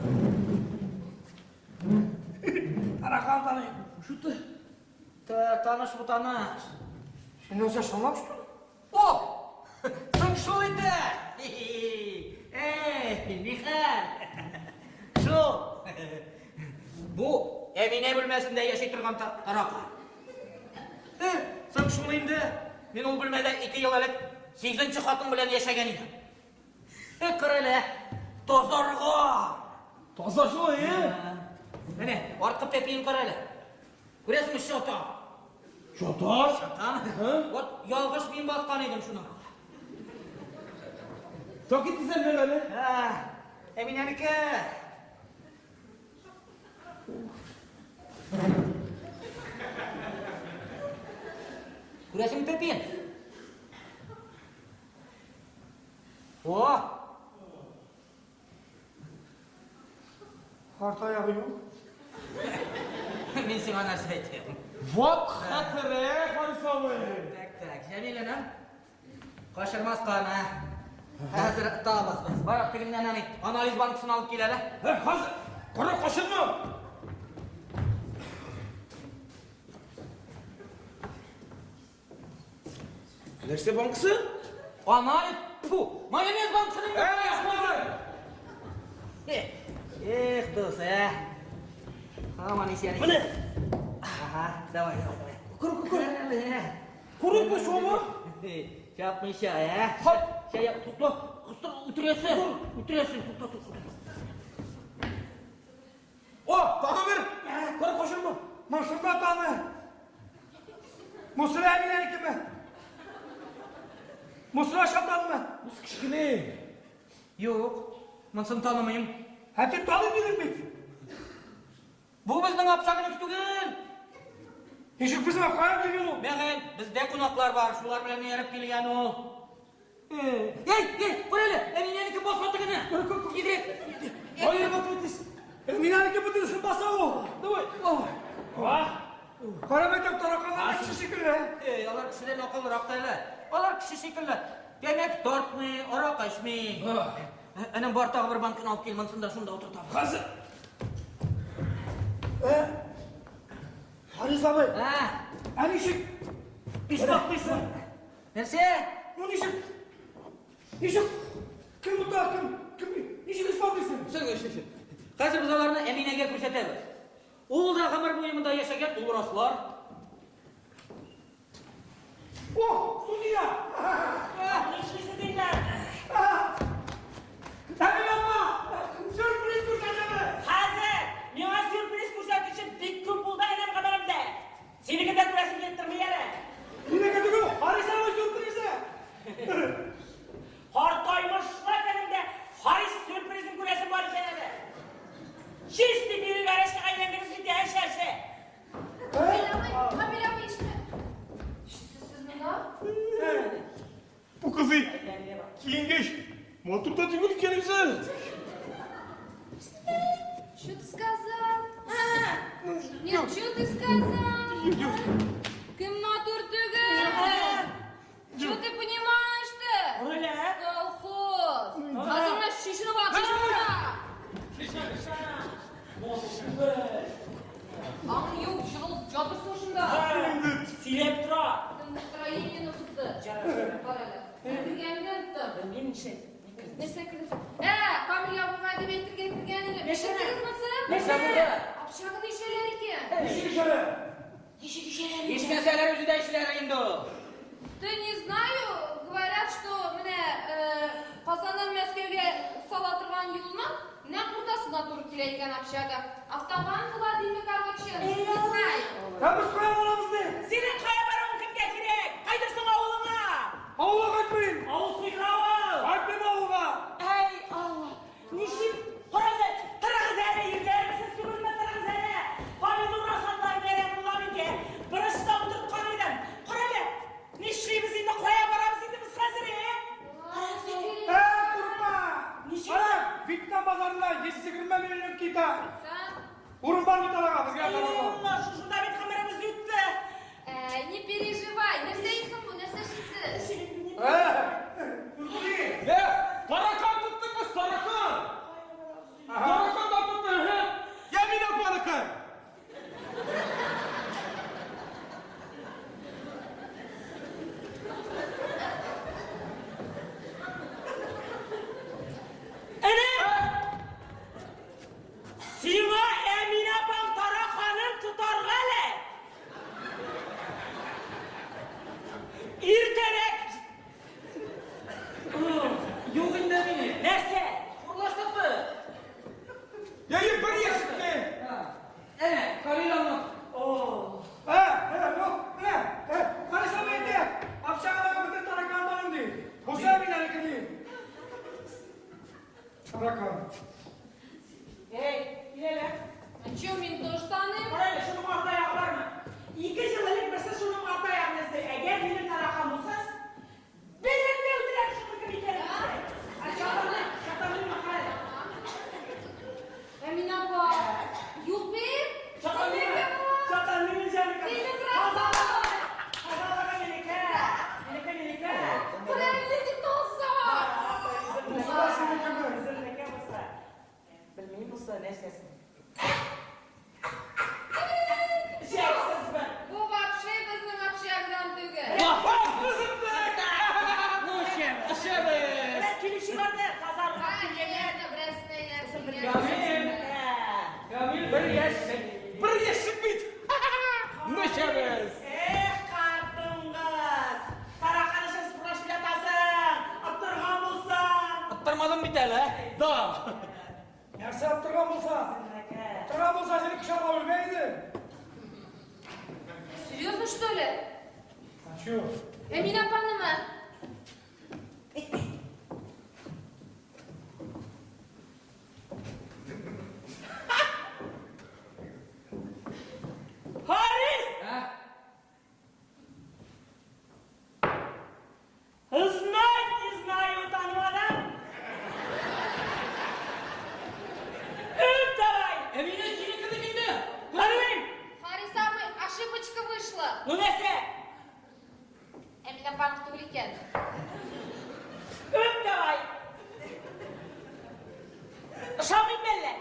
Таракан таныйм. Что ты? Так, таныш бу таныш. Син нәрсә шалап, что ли? О! Соң шул инде! Эй, нихәл? Шул. Бу Әминә бүлмәсендә яши торган таракан. Соң шул инде. Мин ул бүлмәдә 2 ел элек 8-нче хатын белән яшәгән идем. Кыр әле, тазарган. Таза шул, э? Менә, арткы тәпиен кара әле. Күрәсеңме, чатан? Чатан? Чатан? Вот ялгыш мин баскан идем шуны. Так итсән әле. Әминәнеке. Күрәсеңме тәпиен? О! Арт аягы юк. Мин сиңа нәрсә әйтәм. Вот хәтере, Харис абый. Так, так, Җәмил энем. Качырмаска аны. Хәзер табабыз без. Бар, тегеннән әни анализ банкасын алып кил әле. Хәзер, кара качырма. Нәрсә банкасы? Анализ, фу, майонез банкасының. Хәзер. Эх, дус, ә. Һаман исән. Менә. Ага, давай, давай, давай. Күр, күр, күр. Күреп шуны? Чапмыйча, ә? Хоп. Шәй, тукта, кыстыр, үтерәсең. Үтерәсең, тукта, тукта. О, тагы бер. Кара качырма. Монсын да таны. Мусра Әминәнекеме? Мусра Шатанмы? Бусы кечкенә. Юк, монысын танымыйм. Ә дип таный дидең бит. Бу безнең общагыныкы түгел. Ничек безнең кая килгән ул? Мәгән, бездә кунаклар бар, шулар белән ияреп килгән ул. Эй, эй, күр әле, Әминәнеке баса тегене. Тизрәк. Ай, вот тиз. Әминәнеке бөтенесен баса ул. Давай. Ва! Кара мәктәп тараканнар кеше шикелле. Эй, алар кешедән акыллырак та әле. Алар кеше шикелле. Тәмәке тартмый, аракы эчми. Энем, бар тагы бер банканы алып кил, монысын да шунда утыртабыз. Хәзер. Харис абый, Ә, ә ничек исбатлыйсың? нәрсә? Ну ничек? Ничек? Кем монда, кем? Кем? Ничек исбатлыйсың? Соң, соң, соң. Хәзер без аларны Әминәгә күрсәтәбез. Ул да гомер буе монда яшәгән, ул раслар. О, судья! Нишлисез инде? Әминә апа! Сюрприз күрсәтәбез! Хәзер миңа сюрприз күрсәтүче бик күп булды энем гомеремдә. Синекен дә күрәсем килеп тормый әле. Минеке түгел, Харис абый сюрпризы! Картаймышлар көнендә Харис сюрпризын күрәсем бар икән әле. Чистый биреп әрәшкә әйләндегез бит, әшә, әшә. Камил абый, Камил абый, ишетмә. Нишлисез монда? Бу кызый киенгәч, матур да түгел икән үзе. Что ты сказал? Нет, что ты сказал? Кем матур түгел? Что ты понимаешь-то? Öyle. Колхоз. Хәзер менә чишенеп ал, чишенеп ал. Аң юк, жығылып жатырсың шунда. Сөйләп тора. Настроениене бозды. Бар әле. Кергәнне оныттым. Белмим нишләй. Нәрсә кердең? Ә, Камил абыйга дип әйтергә кергән идем. Нәрсә? Ишеттегезме сез? Нәрсә булды? Общаганы ишәләр икән. Ничек ишәләр? Ничек ишәләр? Ишмәсәләр үзе дә эшләр инде ул. Ты не знаю, говорят, что менә Казаннан Мәскәүгә сала торган юлның нәкъ уртасына туры килә икән общага. Автобан була дими, короче. Не знаю. Ә без кая барабыз ди? Синең кая баруың кемгә кирәк? Кайтырсың авылыңа. Авылга кайтмыйм. Авыл сыйгыр авыл. Кайтмыйм авылга. Әй, Алла. Ничек? Карагыз, торыгыз әле, ирләр, сез түгелме, торыгыз әле. Помидор асатлар бәрән була микән? Борычта утырткан идем. Кара әле, нишлибез инде, кая барабыз инде без хәзер, ә? Карагыз әле. Ә, курыкма! Ничек? Кара, Вьетнам базарында 120 миллион Китай. Сән? Урын бар бит аларга, безгә Әй, карарга. Алла, шушында бит гомеребез үтте. Не переживай. Нәрсә исең бу? Нәрсә эшлисез? мине. Нәрсә? Урлаштык без. Яйы бер яшькә. Әнә, Камил аны. О, Ә, ә, ну, менә, ә, Харис абый әйтә, общагадагы бөтен таракан аның ди. Бусы Әминәнеке ди. Таракан. Эй, кил әле. А чё, мин тоже таныйм? Кара әле, шуның арт аягы бармы? Ике ел элек берсе шуның арт аягын эзли. Әгәр минем таракан булса, белем дә үтерәм шуның кем икәнен Да? белсә. Ә шатаны, шатаны кара әле. Әминә апа, юк бит. Шатаны, Синеке бу. шатаны мин җаныкы. Синең таракан. Казалыгы минеке. Минеке, минеке. Күрәле дип таза. Бусы да синекеме? Үземнеке булса. Белмим булса нәрсәсен. Җәксез бер. Бу вообще безнең общагдан түгел. Ну, эчәбез. Эчәбез. Менә килүче барды, Казанга килгәннәр. Конечно, берәрсен әйләрсең. Камил. Камил бер яшь. Бер яшек бит. Ну, эчәбез. Эх, картыңгыз! Таракан өчен спрашивать ятасың! Оттырган булсаң! Оттырмадым бит әле. Да. Нәрсә оттырган булса? Оттырган булса, сине кочаклап үлмәй иде. Серьезно, что ли? А чё? Әминә апанымы? Харис! Ә? Знать не знаю, танымадым! Үп давай! Әминә синеке бит инде. Танымыйм! Харис абый, ошибочка вышла. Ну нәрсә? Әминә апаныкы түгел икән. Үп давай! Ошамыйм әллә?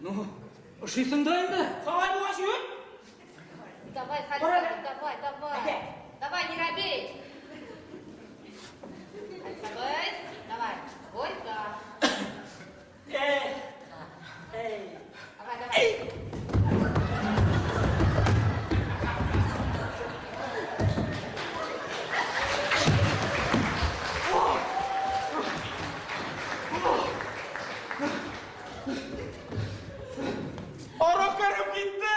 Ну, ошыйсың да инде. Солай булгач үп! Давай, Харис Пора. абый, давай, давай. Әйдә. Давай, не робей. Харис абый, давай. Горько. Эх! Эй! Давай, давай. Аракы эреп китте.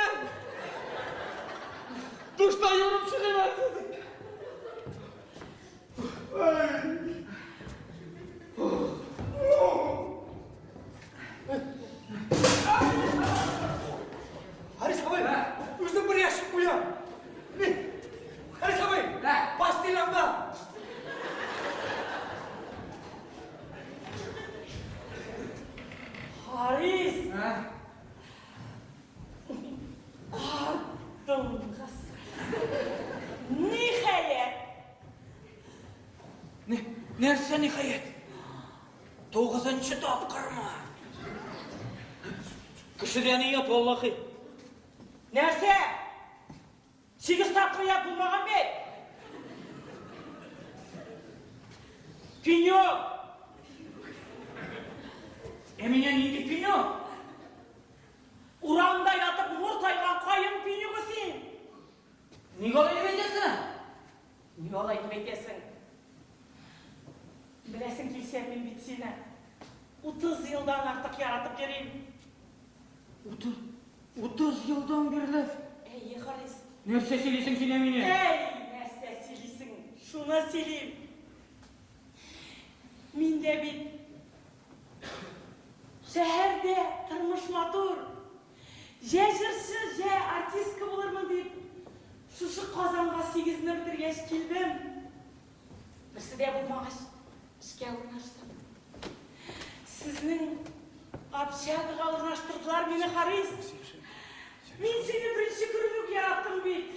Душта юынып чыгыйм әле. Ай. Харис абый, үзем бер ящик куям. Мин. Харис абый, Ә? постелямда. Харис! Ә? Дуңгыз! Ниһаять! Не, нәрсә ниһаять? Тугызынчы тапкырмы? Кешедән оят, валлахи. Нәрсә? Сигез тапкыр оят булмаган бит! Пенек! Әминә нинди пенек? Урамда ятып муртайган каен пенегы син! Ник алай дип әйтәсең? Ник алай дип әйтәсең? Беләсең килсә, мин бит сине 30 елдан артык яратып йөрим. 30 елдан бирле. Әйе, Харис. Нәрсә сөйлисең син, Әминә? Әй, нәрсә сөйлисең? Шуны сөйлим. Мин дә бит шәһәрдә тормыш матур. Җә җырчы, җә артистка булырмын дип, шушы Казанга сигезне бетергәч килдем. Берсе дә булмагач, эшкә урнаштым. Сезнең общагага урнаштырдылар мине, Харис. Мин сине беренче күреп үк яраттым бит.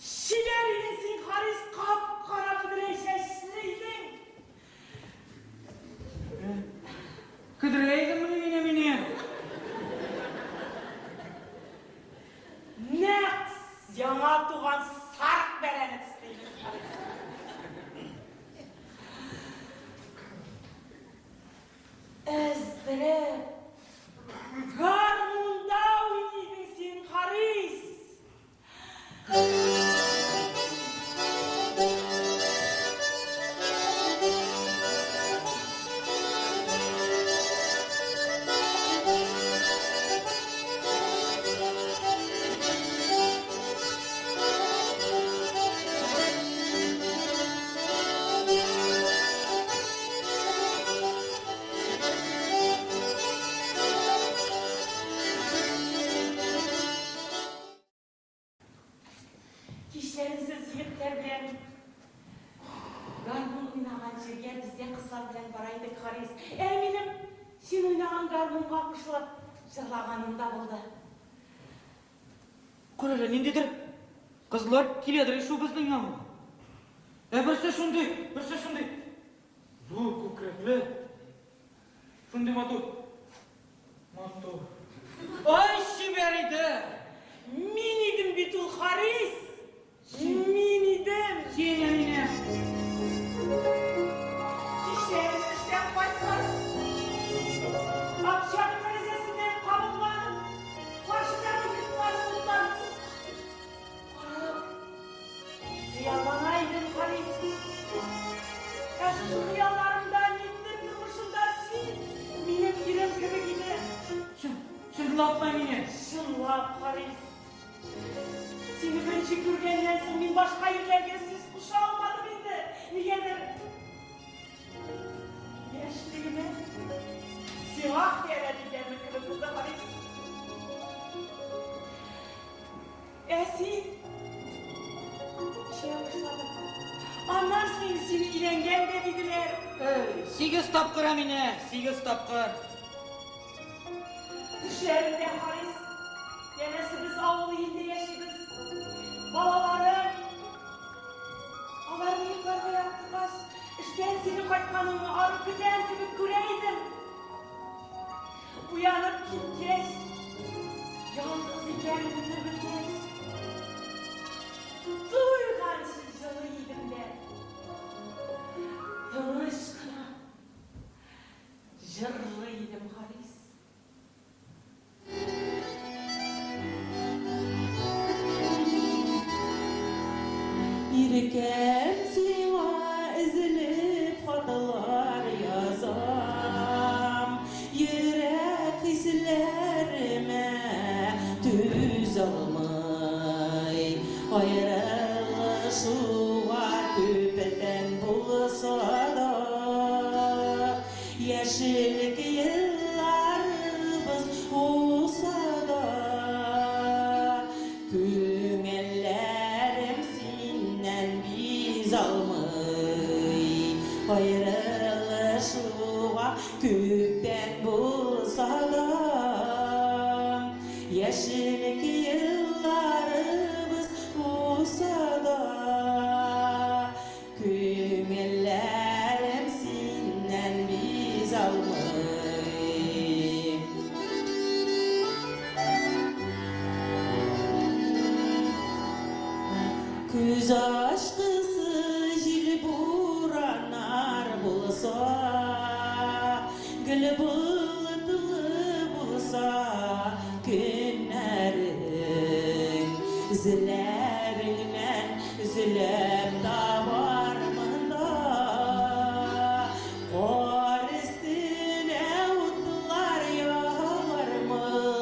Чибәр идең син, Харис, кап-кара бөдрә чәчле идең. Көдрә идеммени мин, Әминә? Нәкъ яңа туган сарык бәрәне төсле идең, Харис. Өздереп, гармунда уйныйдың син, Харис. уйнаган җиргә без дә кызлар белән бара идек, Харис. Ә минем син уйнаган гармунга кушылып җырлаганым да булды. Кара әле, ниндидер кызлар киләдер шул безнең янга. Ә берсе шундый, берсе шундый зур күкрәкле, шундый матур. Матур. Ай, чибәр иде! Мин идем бит ул, Харис! Мин идем! Син, Әминә! Кичләрен эштән кайткач, общага тәрәзәсеннән кабыкланып, каршыдагы йортлар утларын карап, хыяллана идем, Харис. Ә шушы хыялларымда никтер тормышымда син минем ирем кебек иде. Чынлапмы, Әминә? Чынлап, Харис. Сине беренче күргәннән соң мин башка ирләргә сүз куша алмадым инде. Нигәдер яшьлегемә сиңа хыянәт иткәнмен кебек булды, Харис. Ә син эчә башладың. Аннан соң сине өйләнгән дә диделәр. 8 тапкыр, Әминә, 8 тапкыр. Төшләрендә, Харис, янәсе без авыл өендә яшибез. Балаларым, аларны йокларга яткыргач, эштән синең кайтканыңны арып көтәм кебек күрә идем. Уянып киткәч, ялгыз икәнемне белгәч, туйганчы җылый идем дә, тыныч кына җырлый идем, Харис. Ирекәм сиңа өзелеп хатлар язам, йөрәк хисләремә түзалмый. Аерылышуга күптән булса да, яшьлек елларыбыз узса да, күңелләрем синнән бизалмый. Аерылышуга күптән булса да, яшьлек елларыбыз узса да, күңелләрем синнән бизалмый. Күз ачкысы җил бураннар булса, гел болытлы булса көннәрең, эзләреңнән эзләп табармын да, кар өстенә утлар ягармын,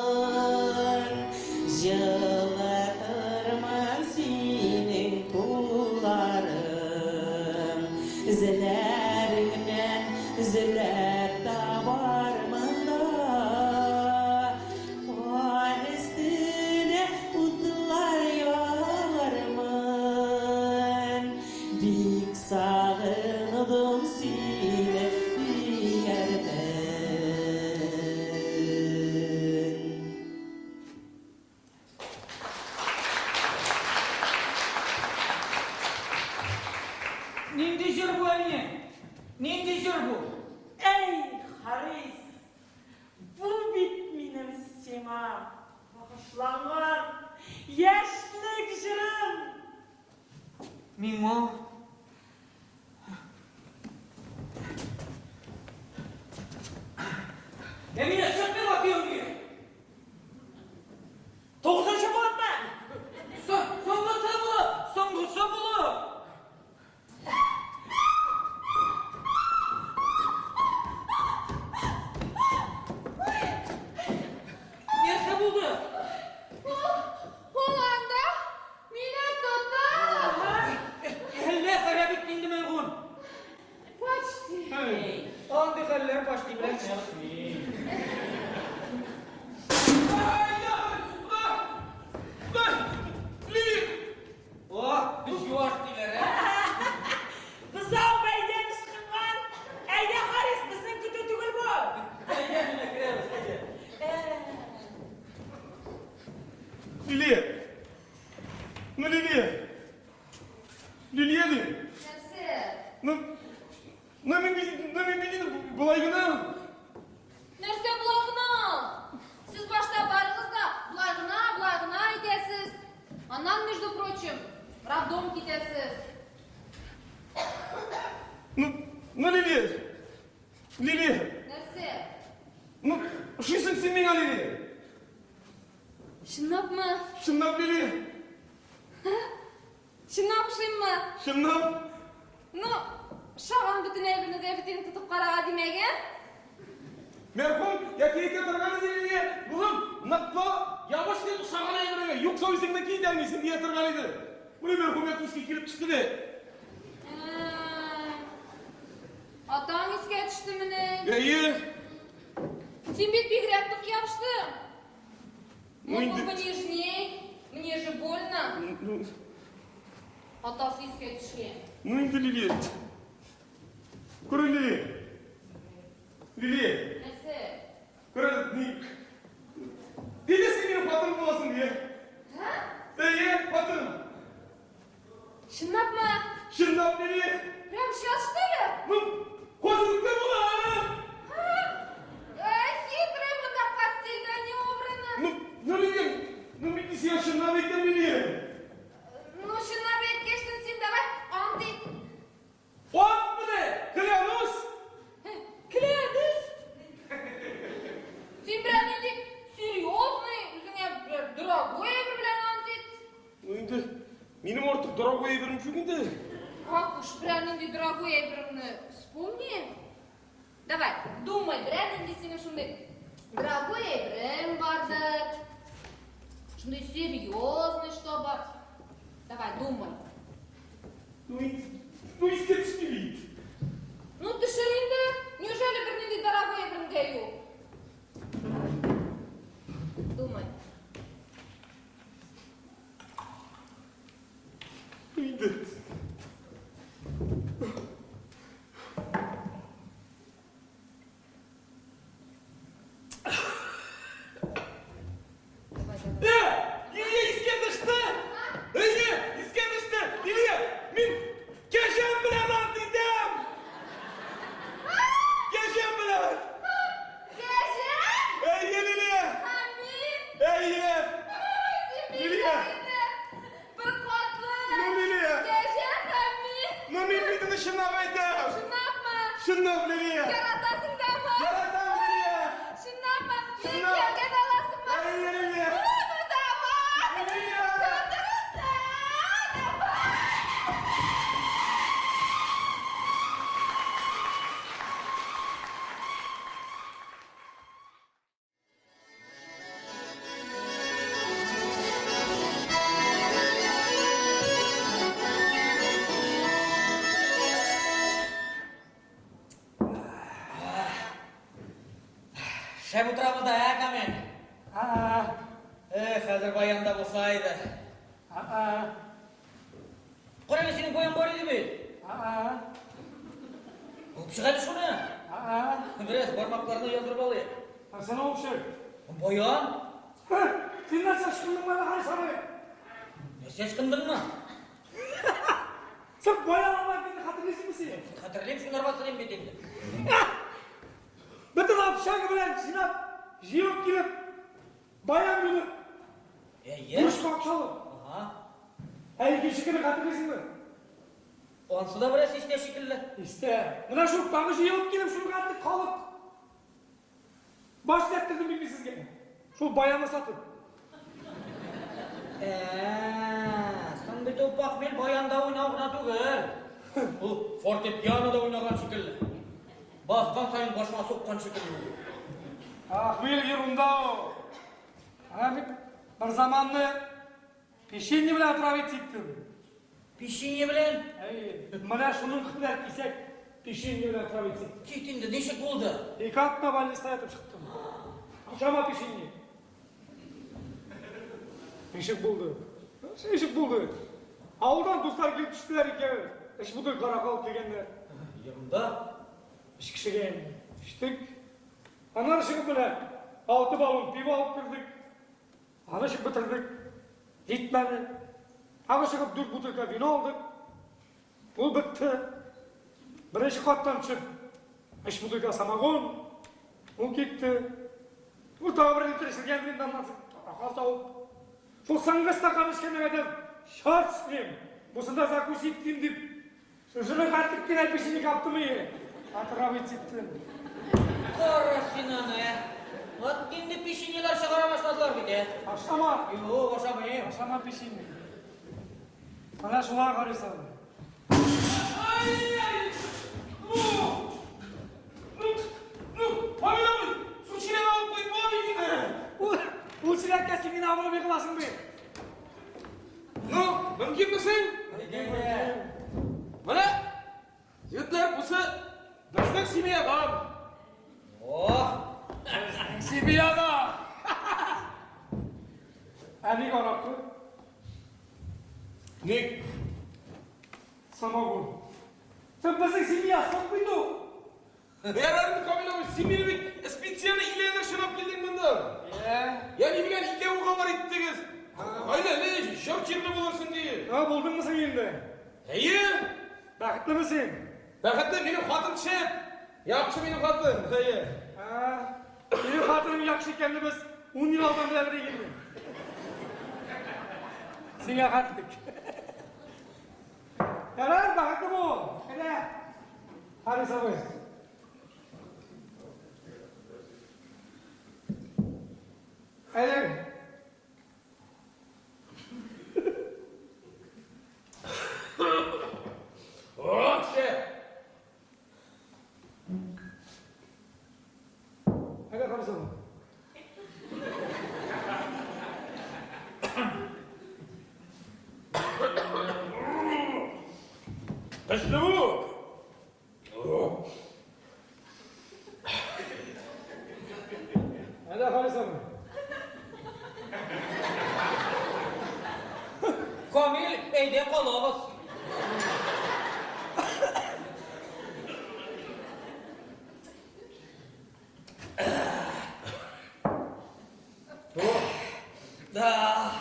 җылытырмын синең кулларың, эзләреңнән эзләп табармын да, кар өстенә утлар ягармын, бик сагындым сине диярмен. Нинди җыр бу, Әминә? Нинди җыр бу? Әй, Харис, бу бит минем сиңа багышланган яшьлек җырым. Миңа? Әминә, чык миңа кияүгә! 9-нчы булыпмы? Соңгысы булып, соңгысы булып! Нәрсә булды? Ул анда мине тотты. Әллә харап итте инде мәлгун. Почти. Андый хәлләр почти белән чыкмый. О, без юаш диләр, ә? Бозау бәйдән Ну, мин бит, ну, мин бит инде болай гына. Нәрсә болай гына? Сез башта барыгыз да болай гына, болай гына әйтәсез. Аннан, между прочим, роддом китәсез. Ну, ну, Лилия. Лилия. Нәрсә? Ну, ошыйсың син миңа, Лилия. Чынлапмы? Чынлап, Лилия. Чынлап ошыйммы? Чынлап. Ну, ошаган бөтен әйберне дә бит инде тотып карарга димәген. Мәрхүм, яки әйтә торган иде Лилия, улым, ныклы ябыш син ошаган әйбергә, юкса үзеңне китәлмисең дия торган иде. Менә мәрхүм яки искә килеп төште дә. Атаң искә төштемени? Әйе. Син бит бигрәк нык ябыштың. Ну, Мог инде... бы понежней, мне же больно. Ну, Атасы искә төшкән. ну инде Лилия. Күрә Лилия. Лилия. Нәрсә? Күрә, ни... Нигә син минем хатыным буласың, дия? Һә? Әйе, хатын. Чынлапмы? Чынлап, Лилия. Прям сейчас, что ли? Ну, хозрукта була. Ай, хитрый, монда постельдә не убрано. Ну, ну, Лилия, ну, мин сиңа чынлап әйтәм, Лилия. Ну, чынлап әйткәчтен син давай ант ит. Ант менә, клянусь. Клянусь. Син берәр нинди серьезный, үзеңә берәр дорогой әйбер белән ант ит. Ну, инде минем артык дорогой әйберем юк инде. Как уж, берәр нинди дорогой әйбереңне вспомни. Давай, думай, берәр нинди синең шундый дорогой әйберең бардыр. Шундый серьезный, чтобы. Давай, думай. Ну, инде, ну, искә төште бит. Ну, төшер инде. Неужели бернинди дорогой әйберең дә юк? Думай. Инде. Давай, давай. Э, Лилия искә төште. Әйе, искә төште. Лилия, мин кәҗәм белән ант итәм. Кәҗәм белән. Кәҗә? Әйе, Лилия. Һәм мин? Әйе. Син Лилия. бит бер катлы. Ну, Лилия. Кәҗә һәм мин. Ну, мин бит инде чынлап әйтәм. Чынлапмы? Чынлап, Лилия. Яратасың дамы? Яратам, Лилия. Чынлапмы? Мин Чынлап. кияүгә дә аласыңмы? Әйе, Лилия. Ну, давай. Лилия. Давай. Шәп утырабыз да, ә, Камил? А-а, Эх, хәзер баян да булса иде. а-а, Кара әле, синең баян бар иде бит. а-а, Алып чык әле шуны. а-а. Бераз бармакларны яздырып алыйк. Нәрсәне алып чык? Баян? Син нәрсә ычкындыңмы әле, Харис абый? Нәрсә ычкындыңмы? Син баян алмай мине хәтерлисеңме син? Хәтерлим, шунарга сорыйм бит инде. Бөтен общага белән җыйнап, җыелып килеп, баян юдык. Әйе. Бурычка акча алып. Ага. Ә икенче көнне хәтерлисеңме? Ансы да бераз истә шикелле. Истә. Менә шул тагы җыелып килеп, шул хәтле халык. Баш тәттердем бит мин сезгә. Шул баянны сатып. Ә, соң бит ул похмель баянда уйнау гына түгел. Ул фортепианода уйнаган шикелле. Баскан саен башыңа суккан шикелле. Похмель ерунда ул. Ана мин бер заманны печенье белән отравить иттем. Печенье белән? Әй, менә шуның кадәр кисәк печенье белән отравить иттем. Кит инде, ничек булды? Ике атна больниста ятып чыктым. Ашама печенье. Ничек булды? Ничек булды? Авылдан дуслар килеп төштеләр икән. Өч бутылка аракы алып килгәннәр. Ерунда. Өч кешегә инде. Эчтек. Аннары чыгып менә алты баллон пиво алып кердек. Аны эчеп бетердек. Җитмәде. Тагы чыгып дүрт бутылка вино алдык. Ул бетте. Беренче каттан төшеп, өч бутылка самогон, ул китте. Ул тагы бер литр эчелгән инде аннан соң таракан табып. Шул соңгы стакан эчкәннән әйтәм, черт с ним, бусында закусить итим дип, шушыны хәтлек кенә печенье каптым и, отравить иттем. Кара син аны, ә! Вот инде печеньелар чыгара башладылар бит, ә! Ашама! Юк, ашамыйм. Ашама печенье. Менә шулай Харис абый. Ай-яй! Ну! Ну, ну, Камил абый, су чиләге алып куеп була бит инде. Ул, ул чиләккә син генә авырып егыласың бит. Ну, мөмкинме соң? Менә, егетләр, бусы безнең семьядан. О! Семьяда! Ә ник аракы? Ник? Самогон. Син безнең семья, соң бит ул. Ярар инде, Камил абый, син мине бит специально өйләнер өчен алып килдең монда. Я ни белән икәү гомер иттегез. Гаиләле, җор җирле булырсың диеп. Ә, булдыңмы син инде? Әйе. Бәхетлеме син? Бәхетле, минем хатын шәп. Яхшы минем хатын, әйе. Ә, минем хатыным яхшы икәнне без 10 ел алдан белә идек инде. Сиңа хәтлек. Ярар, бәхетле бул. Әйдә. Харис абый. Әйдә. Ох, шәп. Әйдә, Харис абый. Көчле бу. Әйдә, Харис абый. Камил, әйдә калабыз. Да.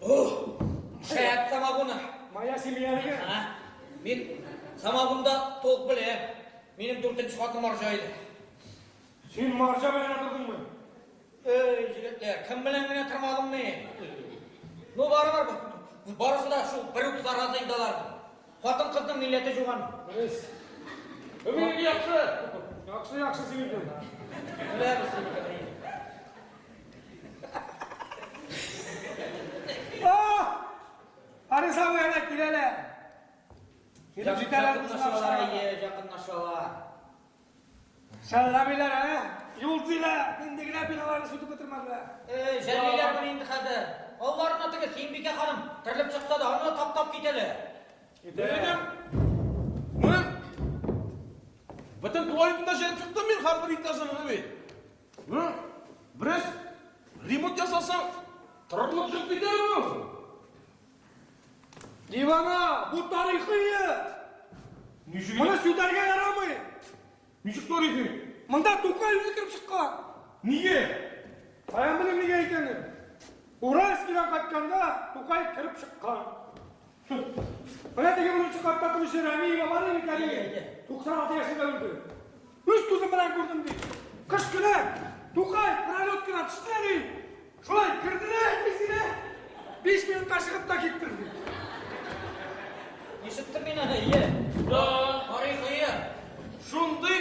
О, шәп самогоны. Моя семья дигән. А, мин самогонда толк беләм. Минем дүртенче хатыным марҗа иде. Син марҗа белән тордыңмы? Эй, егетләр, кем белән генә тормадым мин? Ну, барыбер, барысы да шул бер үк зараза инде алар. Хатын-кызның милләте юк аның. Дөрес. Минеке яхшы. Яхшы, яхшы синеке. Беләбез синеке. А! Харис абый әнә киләләр. Килеп җитәләр безнең Якынлашалар, абзарга. әйе, якынлашалар. Шәлләмиләр, ә? Юл төзиләр. Нинди генә биналарны сүтеп бетермәделәр. Эй, җәлмиләр моны инде хәзер. Алларына теге Сөембикә ханым терелеп чыкса да, аны таптап китәләр. Минем Моны бөтен туалетында җәеп чыктым мин һәрбер этажын бит. Ну, бераз ремонт ясасаң, торырлык җир бит әле бу. Дивана, бу тарихи йорт. Ничек Моны сүтәргә ярамый. Ничек тарихи? Монда Тукай үзе кереп чыккан. Нигә? Каян белим нигә икәнен? Уральскидан кайтканда Тукай кереп чыккан. Менә теге беренче катта торучы Рәмиева бар иде бит әле. 96 яшендә үлде. Үз күзем белән күрдем ди. Кыш көне Тукай пролеткадан төште ди. Шулай керде дә тиз генә 5 минутка чыгып та китте ди. Ишеттем мин аны, әйе. Да. Тарихи. Шундый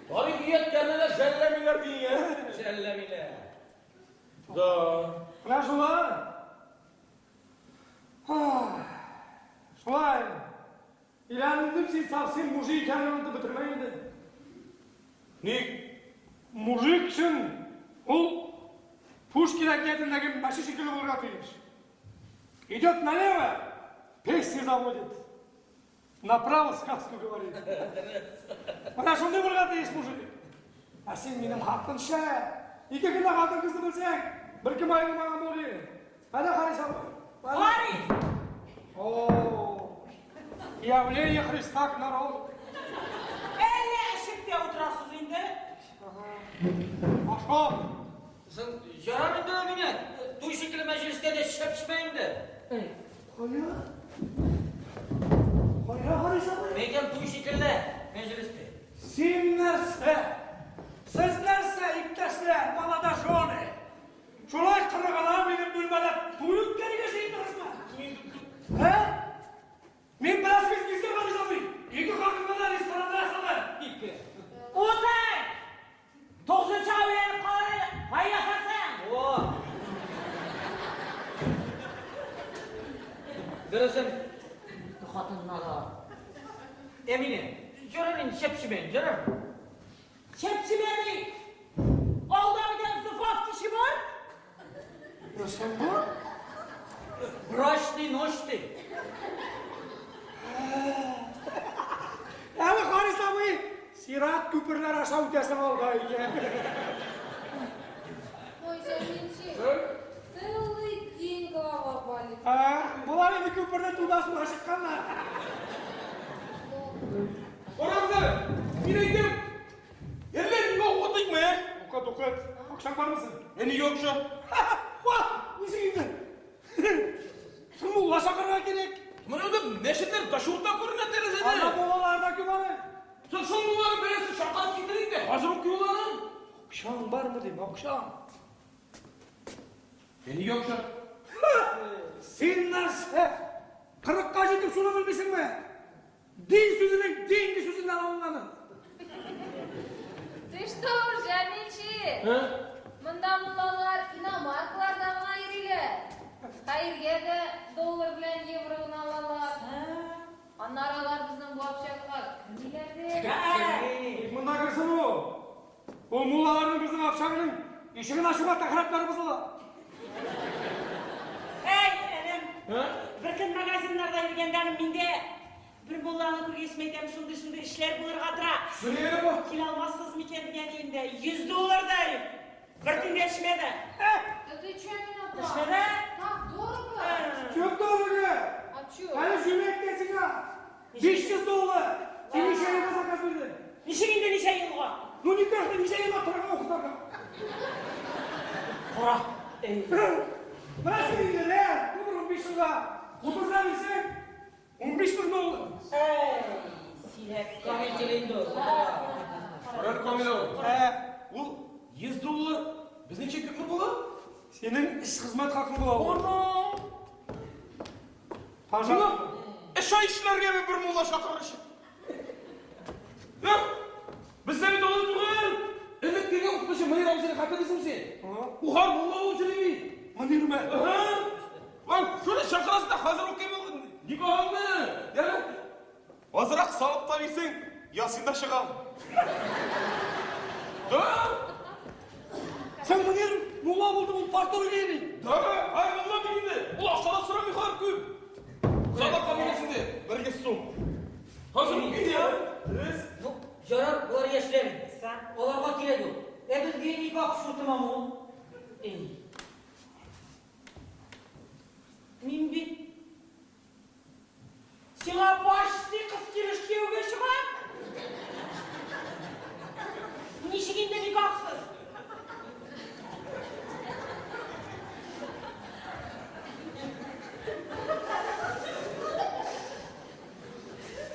тарихи ядкәрне дә жәлләмиләр ди, ә? Җәлләмиләр. Да. Менә шулай. Шулай. Өйләндем син совсем мужик икәнен онытып бетермә инде. Ник? Мужик өчен ул Пушкин әкиятендәге мәче шикелле булырга тиеш. Идет налево, песни заводит. Направо сказку говорит. Менә шундый булырга тиеш мужик. Ә син минем хатын шәп. Ике көндә хатын кызны белсәң, бер кем аерылмаган булыр иде. Әнә Харис абый. Харис! О, явление Христа к народу. Әллә эчеп тә утырасыз инде? Пошел. Соң ярар инде мине. Туй шикелле мәҗлестә дә шәп эчмә инде. Кая? Кая, Харис? Харис абый? Мәйтәм, туй шикелле мәҗлестә. Син нәрсә? Сез нәрсә, иптәшләр, молодожены? Шулай кырыгына минем бүлмәдә туй үткәрергә җыендыгызмы? Ә? Мин бераз киздем, Харис абый. Ике хатынга да ресторанда ясады. Ике. Утыр! Тугызынчы өйләнеп калыр әле. Кая ясарсың? О! Дөресен хатыннары. Әминә, җырыр инде чәпчемен, җырыр. Чәпчемәни! Алда дигән зуфаф кеше бар. Нәрсә бу? Брачный ночь ди. Әле Харис абый, сират күперләр аша үтәсең алда икән. Ой, Җәмилчик, целый день голова болит. Ә, болар инде күпердән туда суга чыкканнар. Карагыз әле, мин әйтәм, әллә нигә укытыйкмы, ә? Укыт, укыт. Акчаң бармы син? Ә нигә акча? Ва, ничек инде? Мулла чакырырга кирәк. Менә монда мәчетләр дашурта күренә Ана тәрәзәдә. муллалар да күп аны. Соң шул мулланың берәрсен чакырып китерик тә, хәзер үк юлларын. Акчаң бармы дим, акчаң. Ә нигә акча? Син нәрсә? Кырыкка җитеп шуны белмисеңме? Дин сүзенең деньги сүзеннән алынганын. Ты что, Җәмилчик? Ә? Монда муллалар иномаркаларда гына йөриләр. Хәергә дә доллар белән евро гына алалар. Аннары алар безнең бу общагага кермиләр дә. Монда керсен ул. Ул муллаларның безнең общагының ишеген ачуга тәһарәтләре бозыла. Әй, энем. Ә? Бер көн магазиннарда йөргәндә миндә бер мулланы күргәч мәйтәм, шундый-шундый эшләр булырга тора. Сөйләгәне бар. Килә алмассыз микән дигән инде. 100 доллар да. Бер тиен дә эчмәде. Да ты че, Әминә апа? Эчмәде. Так дорого? Çok doğru. А чё? Әле җүләк сиңа. 500 доллар. Син ничә елга заказ бирдең? Ничек инде ничә елга? Ну никак, ничә елга торырга укытырга? Кара. Эй. Менә син инде, лә, бу 15 елга. 30-да бирсәң, 15 мең доллар. Эй, сирәк. Камил килә инде ул. Карар Камил абый. Ә, Ул 100 доллар безнеңчә күпме була? синең эш хезмәт хакың була ул. Ана! Пожалуйста. Эш ай эшләргә бер мулла чакырыр өчен. Бездә бит алай түгел. Элеккеге укытучы Мөнир абзыйны хәтерлисеңме син? Уха мулла ул йөри бит. Мөнирме? Ага. Ай, шуны чакырасың да хәзер укыйм никахыңны. Ягъни азрак салып та бирсәң, ясин да чыгам. Да? Син Мөнир мулла булды, ул парторг иде. Да, ай мулла бит инде. Ул акча да сорамый хәзер күп. Садака бирәсең дә, бер йөз сум. Хәзер укый я. Дөрес. Ну, ярар, болар яшьләр инде. Са. Аларга кирәк ул. Ә безгә никах шуртымамы ул? Эй. Мин бит сиңа почти кыз килеш кияүгә чыгам. Ничек инде никахсыз?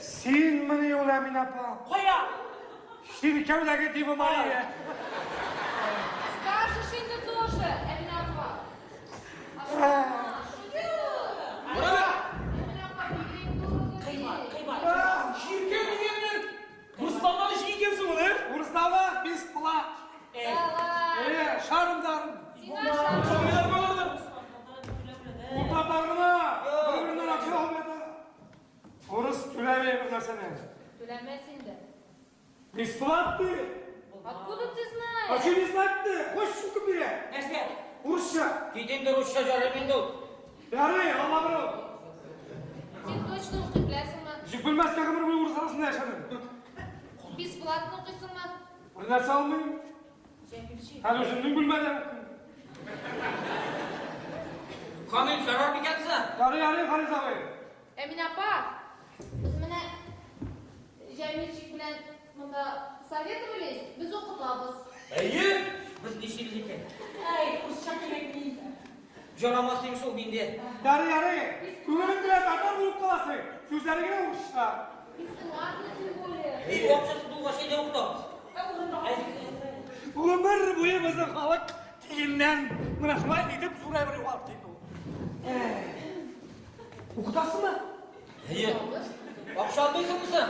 Син мени ул, Әминә апа? Кая? Чиркәүдәге Дева Мария. Скажешь инде тоже, Әминә апа. А что? Менә Әминә апа, бигрәк дорого Кыйбат, бит. кыйбат. чиркәү дигәннән Русланнан ишек икәнсең ул, ә? Урысларда бесплат. Эй. Да ладно. Э, шарым-дарым. Сиңа шарым. Шамилар балалар. Ул татар гына. Бер-береннән акча алып ята. Урыс түләми бер нәрсәне. Түләмәс инде. Бесплатный. Откуда ты А знаешь? что не знать-то? Хочешь укып бирә? Нәрсә? Урысча. Кит инде русча ярым инде ул. Ярый, Алла берәү. Син точно укый беләсеңме? Ничек белмәскә гомер буе урыс арасында яшәдем. Бесплатно укыйсыңмы? Бер нәрсә алмыйм. Җәмилчик. Әле үземнең бүлмәдә укыйм. Камил ярар микәнсең? Ярый, ярый, Харис абый. Әминә апа, без менә Җәмилчик белән монда советовались, без укытабыз. Әйе. Без нишлибез икән? Эй, урысча кирәкми инде. Ярамас дим шул миндә. Ярый, ярый. Күңелең белән татар булып каласың. Сүзләре генә урысча. Бесплатно, тем более. И, акчасы булгач, әйдә укытабыз. Гомер буе безнең халык тиеннән менә шулай итеп зур әйбер югалтты инде ул. Укытасызмы? Әйе. Акча алмыйсыңмы соң?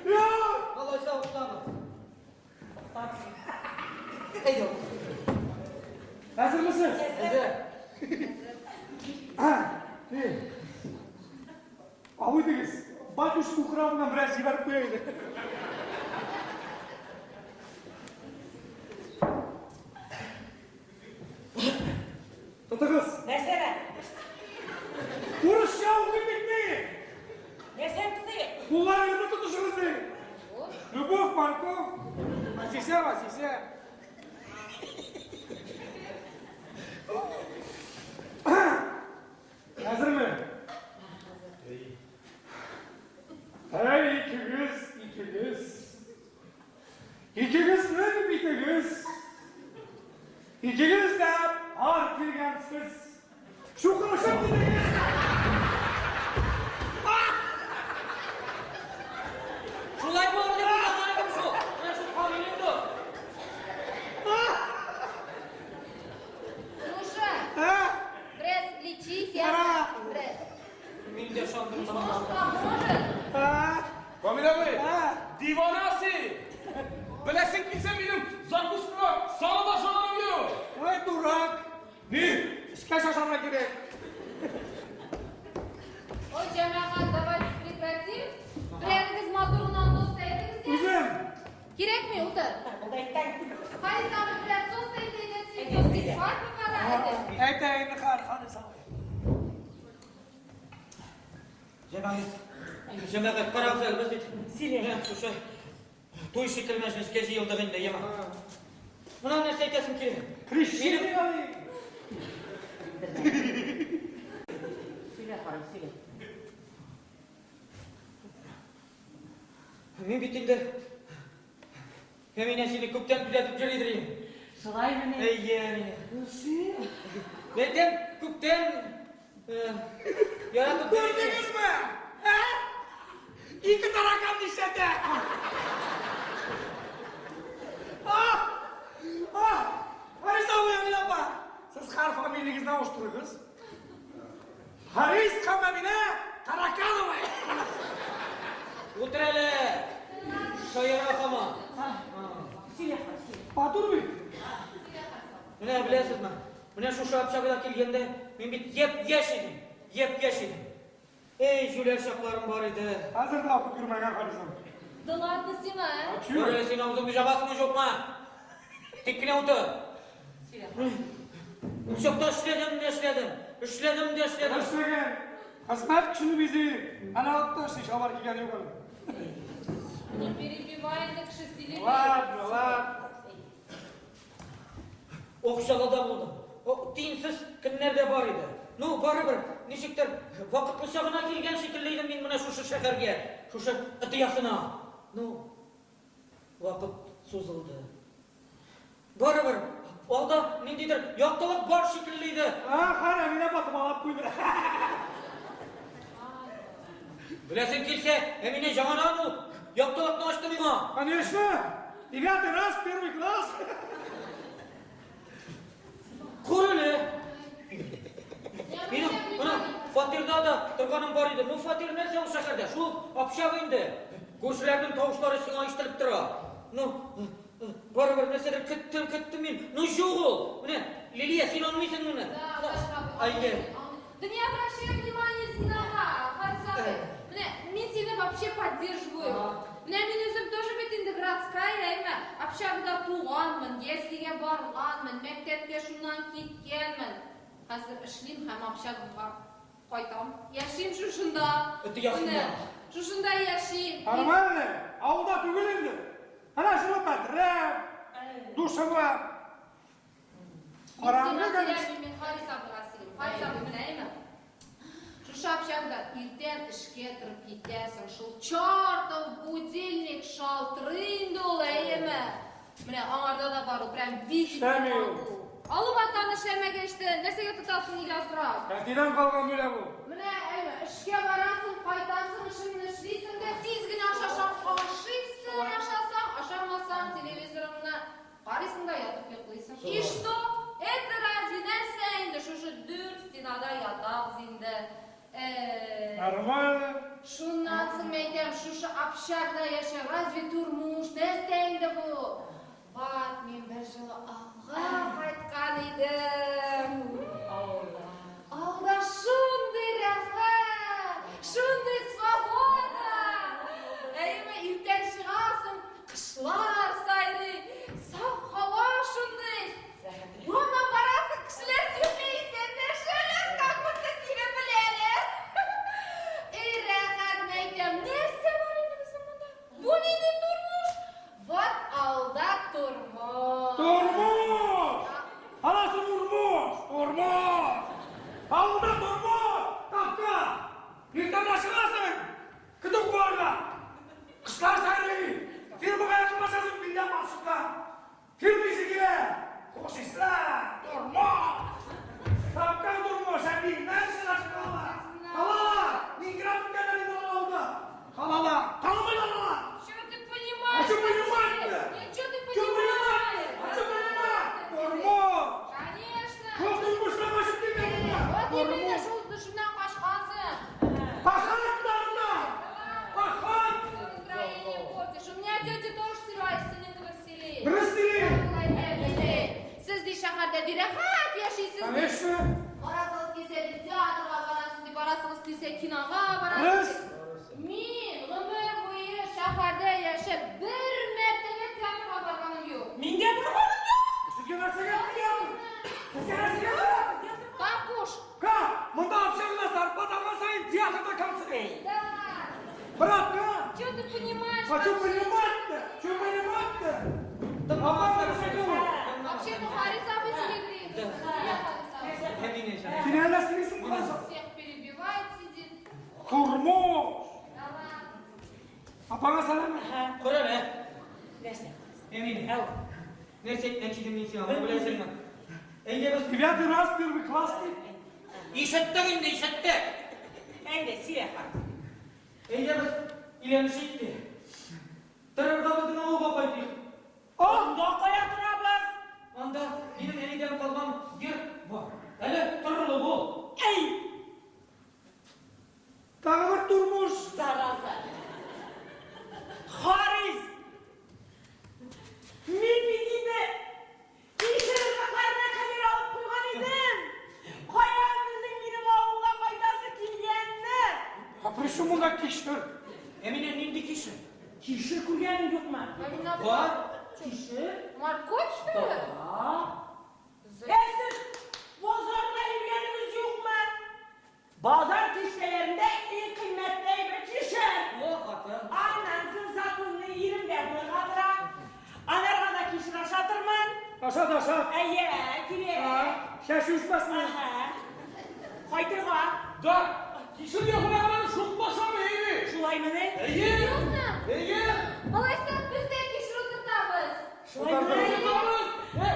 Юк! Алайса укытабыз. Әйдә укыт. Әзермесез? Әзер. Ни? Абый дигез, батюшка храмыннан бераз җибәреп куя иде. Тотыгыз. Нәрсәне? Урысча укыйм бит мин. Нәрсәне тотыйк? Кулларыгызны тотышыгыз ди. Любовь, морковь. Васися, Васися. Әзерме? Әй, икегез, икегез. Икегезнең битегез. Икегез дә пар килгәнсез. Чукынышып китегез. Шулай булыр дип уйлаган идем шул. Менә шул Камил инде. Слушай, А? Брес, лечись, я... Ара. Брес. Мин дә ышандым Может, сиңа. поможет? А? Камил абый, А? дивана син! Беләсең килсә минем закускага сары да жаным юк. Ой, дурак. Ни? Эшкә шашарга кирәк. Ой, җәмәгать, давайте прекратим. Берәрегез матур гына тост әйтегез дә. Үзем. Кирәкми, утыр. Булды әйттең. Харис абый берәр тост әйтә иде, син свадьба пора иде. Әйтә инде хар, Харис абый. Җәмәгать, җәмәгать, карагыз әле, без бит Сөйлә. менә шушы туй шикелле мәҗлескә җыелдык инде, яма. Менә нәрсә әйтәсем килә. Крещение али. Сөйлә, Харис, сөйлә. Мин бит инде Әминә сине күптән күзәтеп йөри идем. Шулаймыни? Әйе, Әминә. Әйтәм, күптән яратып йөри идем. Күрдегезме? Ә? Ике таракан нишләтә? А! А! Харис абый, Әминә апа, сез һәр фамилиягезне алыштырыгыз. Харис һәм Әминә Тараканова. Утыр әле. Шаяра һаман. Сөйлә, Харис, сөйлә. Матур бит. Менә беләсезме? Менә шушы общагага килгәндә мин бит япь-яшь идем. Япь-яшь идем. Эй, җүләр чакларым бар иде. Хәзер дә окып йөрмәгән Харис абый. Да ладно сиңа, а? Күр әле син авызыңны җабасыңмы, юкмы? Тик кенә утыр. Сөйлә. Ул чакта эшләдем дә эшләдем. Эшләдем дә эшләдем. Эшләгән. Хезмәт кешене бизи. Әнә атта эшли, чалбар кигән юк әле. Не перебивай инде кеше сөйли. Ладно, ладно. Акчалы да булдым. О, Тиенсез көннәр дә бар иде. Ну, барыбер, ничектер вакытлыча гына килгән шикелле идем мин менә шушы шәһәргә, шушы Ытыясына. Ну, вакыт сузылды. Барыбер, алда ниндидер яктылык бар шикелле иде. А, хар, Әминә апа томалап куйды. Беләсең килсә, Әминә яңадан ул яктылыкны ачты миңа. Конечно. Девятый раз, первый класс. Күр әле. Не Минем обращай менә внимания. фатирда да торганым бар иде. Ну, фатир нәрсә ул шәһәрдә? Шул общага инде. Күршеләрнең тавышлары сиңа ишетелеп тора. Ну, барыбер нәрсәдер көттем, көттем мин. Ну, юк ул. Менә, Лилия, син аңлыйсың моны. Да, Харис абый, Әйе. Да не обращай внимания син аңа, Харис абый. Менә, мин сине вообще поддерживаю. Менә мин үзем тоже бит инде городская, әмма общагада туганмын, яслигә барганмын, мәктәпкә шуннан киткәнмен. Хәзер эшлим һәм общагага кайтам. Яшим шушында. Өте ясында. Менә, Шушында яшим. Нормально. Авылда түгел инде. Әнә шуны бәдрәф, душевая. Мин Караңгы, сиңа конечно. сөйләмим, мин Харис абыйга сөйлим. Харис абый, менә әйме? Шушы общагада иртән эшкә торып китәсең, шул чертов будильник шалтырый инде ул, әйеме? Менә аңарда да бар ул, прям видеть Эшләми ул. могу. Алып атаны эшләмәгәч тә, нәрсәгә тотасың илә асрап? Әтидән калган бүләк ул. Менә, әйме, Эшкә барасың, кайтасың, эшеңне эшлисең дә, тиз генә ашашаң, ашыйсың, ашасаң, ашамасаң, телевизорыңны карыйсың да ятып йоклыйсың. И что? Это разве нәрсә инде? Шушы дүрт стенада ятабыз инде. Нормально. Шуннан соң әйтәм, шушы общагда яшәү, разве тормыш, нәрсә инде бу? Вот, мин бер җылы авылга кайткан идем. Авылда шундый рәхәт, шундый свобода. Әйме, иртән чыгасың, кошлар сайрый, саф һава шундый. Урамнан барасың, кешеләр сине исәнләшәләр, как будто сине беләләр. Эй, рәхәт, мин әйтәм, нәрсә бар инде безнең монда? Бу нинди тормыш? Вот авылда тормыш. Тормыш! Анасы тормыш! Тормыш! Авылда тормыш! Капка! Иртән чыгасың! Көтү куарга! Кошлар сайрый! Фермага якын басасың, билдән балчыкка! Ферма исе килә! Хуш исләр! Тормыш! Капка тормыш, әби! Нәрсә калалар? Калалар! Миңгерәп беткәннәр инде авылда! Калалар! Танымыйлар алар! Что ты понимаешь? А что понимать-то? Нет, что ты Что понимаешь? понимать? А что понимать? Тормыш! Конечно. Шул тормыштан качып килгән монда! Вот именно Тормыш! шул душыннан качкансың. Пахать надо! Пахать! Настроение портишь. У меня тетя тоже срывается не Василий. Бросили! Сез ди шәһәрдә ди рәхәт яшисез. Конечно! Барасыгыз килсә ди театрга барасыз ди, барасыгыз килсә кинога барасыз. Дөрес! Мин гомер буе шәһәрдә яшәп бер мәртәбә театрга барганым юк. Миндә барганым юк. Сезгә нәрсәгә театр? Сезгә нәрсәгә театр? Как уж? Как? Монда общагада зарплата алган саен театрда концерт. Да. Брат, а? Что ты понимаешь? А что вообще? понимать-то? Что понимать-то? Апа нәрсәгә ул? Вообще-то Харис абый сидит. Харис абый. Әминә җаным. Син әллә сөйлисең буласың? Всех перебивает сидит. Тормыш! Да ладно. Апаңа сәлам. Кара әле. Нәрсә? Әминә. Әу. Нәрсә әйтмәкче идем мин сиңа, моны беләсеңме? Әйдә без Девятый раз первый классный. Ишеттек инде, ишеттек. Әйдә, сөйлә, Харис. Әйдә без өйләнешик тә. Торырга безнең авылга кайтыйк. Анда кая торабыз? Анда минем әнидән калган йорт бар. Әле торырлык ул. Әй, Тагы бер тормыш. зараза. Харис! Мин бит инде кишер катларына кадәр алып куйган идем. Каян белдең минем авылга кайтасы килгәнне? А при чем монда кишер? Әминә нинди кишер? Кишер күргәнең юкмы? Амина, Бар. Кишер? Морковь, что ли? Да. Ә сез базарда йөргәнегез юкмы? Базар киштәләрендә иң кыйммәтле бер кишер. О, хатын. Аннан соң законный ирем дә булырга тора. Аларга да кишер ашатырмын. Ашат, ашат. Әйе, кирәк. Чәче үсмәсен. Аһа. Кайтырга. Да, кишер яфрагын шуклашамы, әйе? Шулаймыни? Әйе! Серьезно? Әйе! Алайса без дә кишер утыртабыз. Шулаймыни? Э,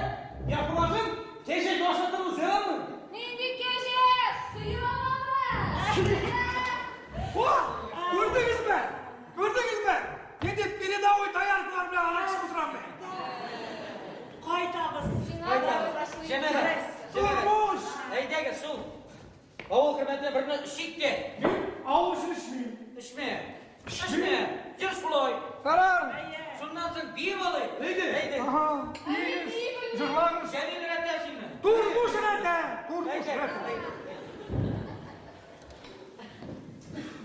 яфрагын кәҗәгә ашатырбыз, ярамы? Нинди кәҗә? Сыер алабыз. О! Күрдегезме? Күрдегезме? Инде передовой дояркалар белән аралашып утырам мин. Кайтабыз. Кайтабыз. Җәмәгать. Тормыш! Әйдәгез шул. Авыл хөрмәтенә берне эчик тә. Мин авыл өчен эчмим. Эчмә. Эчмә. Йөр шулай. Карар. Шуннан соң биеп алыйк. Әйдә. Әйдә. Аһа. Әй, биеп Җырлагыз. Җәмил рәтә сине. Тормыш рәтә. Тормыш Әйдә. рәтә.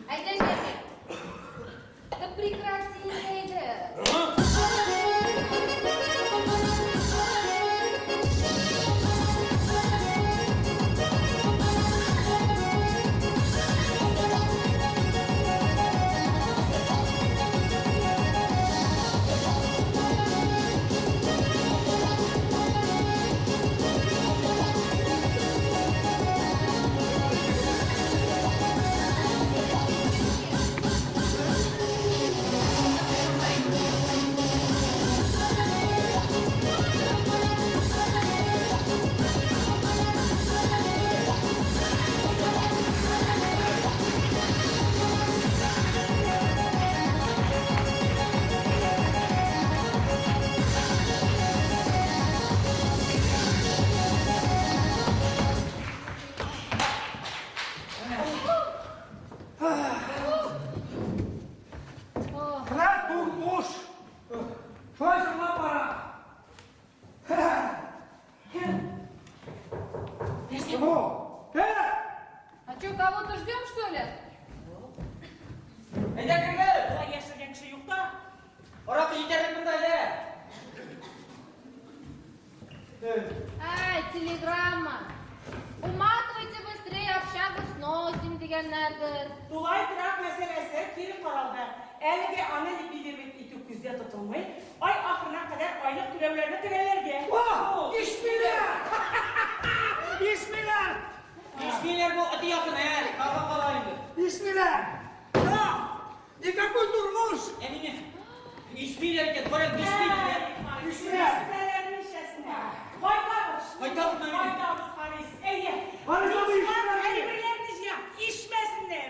Әйдә, Җәмил. Да прекрати, әйдә. Аракы җитәрлек монда әле. Ай, телеграмма. Уматывайте быстрее, общагу сносим дигәннәрдер. Тулай торак мәсьәләсе кире каралды. Әлегә аны ликвидировать итү күздә тотылмый. Ай ахырына кадәр айлык түләүләрне төгәлләргә. Ишмиләр! Ишмиләр! Ишмиләр бу әти якын, ә, тагы кала инде. Ишмиләр! Да! Никакой тормыш! Әминә, ишмиләр икән, кара, ишмиләр. Ишмиләр! Нәрсәләр ничәсенә? Кайтабыз. Кайтабыз, Мәминә. Кайтабыз, Харис. Әйе. Харис абый, Дуслар, ишмиләр. әйберләрне җыя. Ишмәсеннәр.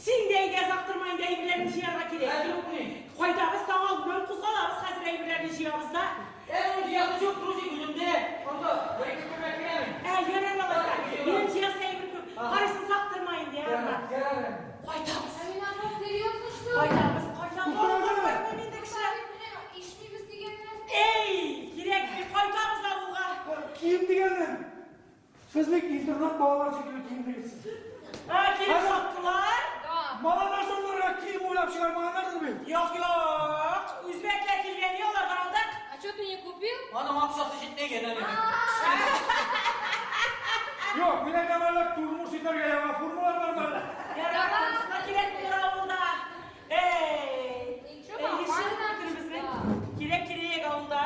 Син дә әйдә озак торма инде, әйберләрне җыярга кирәк. Хәзер үк ни? Кайтабыз, таң алдыннан кузгалабыз, хәзер әйберләрне җыябыз да. Әле ул җыясы юк, трусик үземдә. Анда бер-ике күлмәк кенә мин. Ә, ярар алайса. Минем җыясы әйбер күп. Харис, озак торма инде, ярар. Кайтабыз. Әминә апа, серьезно, что ли? Кайтабыз, кайтабыз. Кайтмыйм инде кеше. Ишмибез дигәннәр. Эй, кирәк, кайтабыз авылга. Кием дигәннән. Сез бит интернат балалар шикелле киендегез. Ә, килеп саттылар. Да. Молодоженнарга кием уйлап чыгармаганнардыр бит. Юк, юк. Үзбәкләр килгән алардан алдык. А что ты не купил? Аның акчасы җитмәгән әле. Юк, мин әйтәм әле тормыш итәргә яңа формалар бар әле. Ярар, монысына кирәк булыр авылда. Эй. Ничего, Эй, нормально. көнебезнең. Да. Кирәк, кирәк авылда.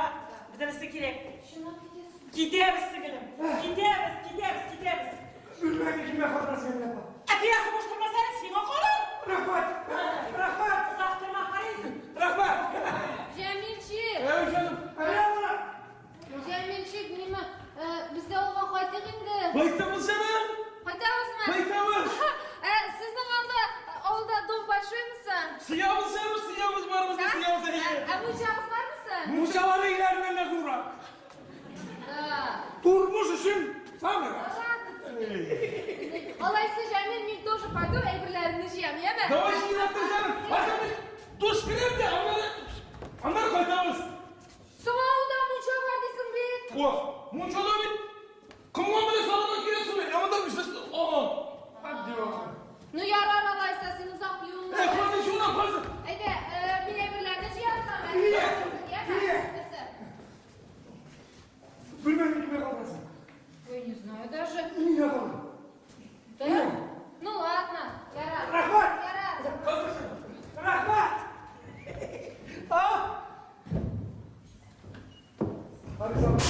Бөтенесе кирәк. Чынлап китәсең. Китәбез, сеңелем. Китәбез, китәбез, китәбез. Бүлмәне кемгә калдырасың, Әминә апа? Әтиясе буш тормаса, сиңа калыр. Рәхмәт! Рәхмәт! Озак торма, Харис. Рәхмәт! Җәмилчик! Әй, җаным, әйдә менә. Җәмилчик, ниме, без дә авылга кайтыйк инде. Кайтабыз, җаным! Кайтабызмы? Кайтабыз! Ә, сезнең анда авылда дом большоймы соң? Сыябыз, җаным, сыябыз, барыбыз да сыябыз, Ә, әйе. ә мунчагыз бармы соң? Мунчалары өйләреннән дә зуррак. Да. Тормыш өчен самый раз. Ладно тебе. Алайса, Җәмил, мин тоже пойду, әйберләремне җыям, яме? Давай җыйнап тор, җаным. Хәзер без душ керәм дә, аннары кайтабыз. Соң авылда мунча бар дисең бит. О, мунчада бит комган белән салырга кирәк суны. Ә монда үз О. Ну ярар алайса, син озак юынма. Э, калсын, шуннан калсын. Әйдә, мин әйберләрне җыярсам, Ие, яме? ие. Нәрсә? Бүлмәне кемгә калдырасың? Ой, не знаю даже. Миңа калдыр. Да? Ну ладно, ярар. Рәхмәт! Ярар. Рәхмәт! А? Харис абый.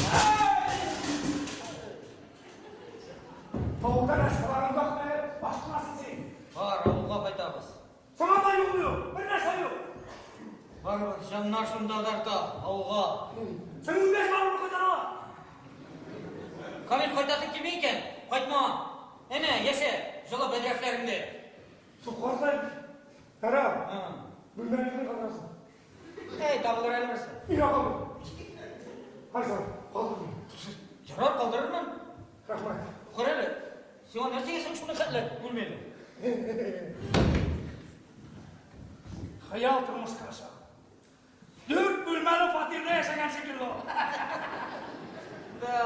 Авылда нәрсә барын башкаласың син. Бар, авылга кайтабыз. Сиңа да юл юк, бер нәрсә юк. Бар, бар, җаннар шунда тарта, авылга. Син 15 барып кайтарма. Камил, кайтасың килми икән? Кайтма. Әнә, яшә, җылы бәдрәфләреңдә. Сукарсай. Кара, бүлмәне кемгә калдырасың? Әй, табылыр әле берсе. Миңа калдыр. Харис абый, калдыр. Ярар, калдырырмын. Рәхмәт. Кара әле, сиңа нәрсәгә соң шуны хәтле бүлмәне? Хыял тормышка аша. Дүрт бүлмәле фатирда яшәгән шикелле. Да.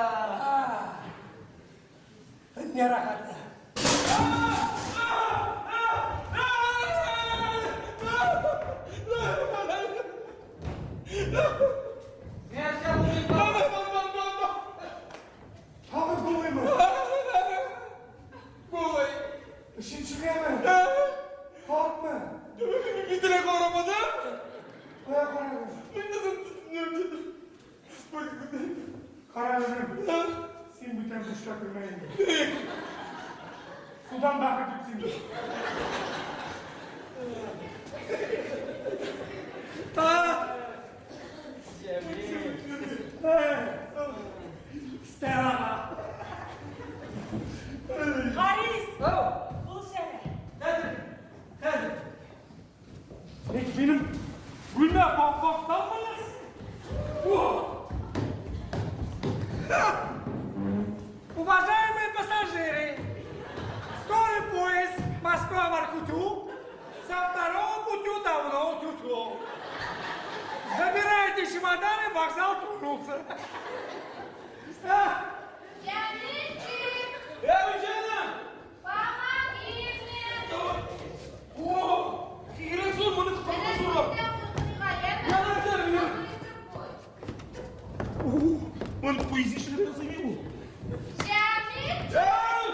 Не рәхәт. Нәрсә булды? Тагын булмыймы? Булмый. Өченчегәме? Картмы? Битенә карамадым. Кая карадың? Кара үзең. Син бүтән душка кермә инде. Судан бәхет юк синдә. А! Стелла. Харис, Ау, булыш әле. хәзер, хәзер. Ник минем бүлмә бак-бактанмы? О! Уважаемые пассажиры, скорый поезд Москва-Воркуту со второго путю давно тютю. Забирайте чемоданы, вокзал тронулся. А, Җәмилчик, Әй, җаным. помоги мне. О, кирәк зур, моны Менә зуррак. син дә куркыныга, яме? Ярар, Моны поэзия эшләп языйм ул. Җәмил!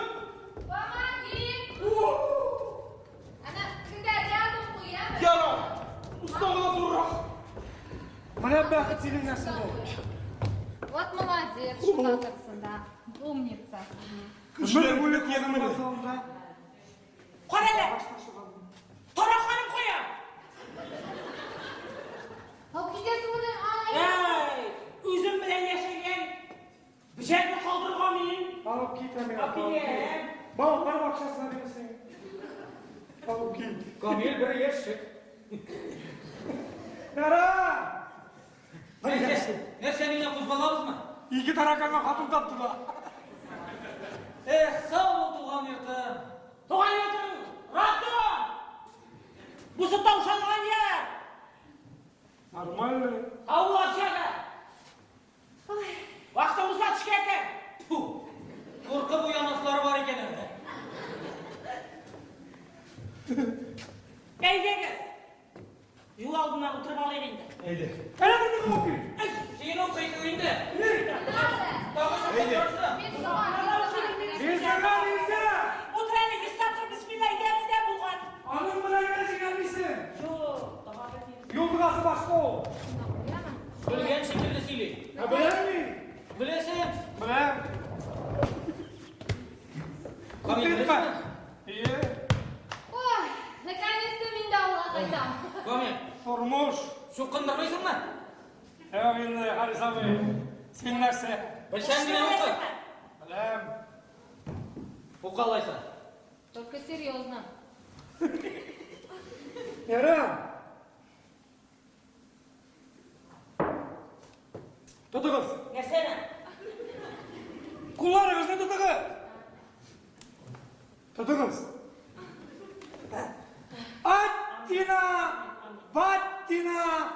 Помоги! Әнә, тегендә рядом куй, яме? Ярар! Уста гына зуррак. Менә бәхет синең нәрсә бу. Вот молодец, шунда торсын, да. Умница. Бер бүлек Казан вокзалында. Кара әле! Тараканым кая? Алып китәсең моны, ай! Әй, үзем белән яшәгән бөҗәкне калдырырга мин. Алып кит, Әминә. Алып китәм. Балалар бакчасына бирсең. Алып кит. Камил бер яшьчек. Ярар! Нәрсә, нәрсә мине кузгалабызмы? Ике тараканга хатын тапты да. Эх, сау бул, туган йортым. Туган йортың, роддом! Бусы таушалган яр! Нормально. Авыл общага! Вакыты уза төшкән икән. Фу, куркып уянасылар бар икән әле. Әйдәгез! Юл алдыннан утырып алыйк инде. Әйдә. Әнә бер алып кил. Әй, Син укыйсың инде. Надо! Тагы чукындырасың. Мин сама, мин сама. Нельзя, нельзя! Утыр әле, йөз тапкыр бисмилла әйтәбез дә булган. Аның белән генә җиңәлмисең. Юк, тага белмим. Юл догасы башка ул. Яме? Белгән шикелле сөйли. Ә беләм мин. Беләсең. Беләм. Камил, Үтеп беләсеңме? Ие. Ой, наконец-то мин дә авылга кайтам. Камил, Тормыш. чукындырмыйсыңмы? Юк инде, Харис абый. Син нәрсә? Белсәң генә укы. Беләм. Укы алайса. Только серьезно. Ярар. Тотыгыз. Нәрсәне? Кулларыгызны тотыгыз. Тотыгыз. Аттина, Ваттина,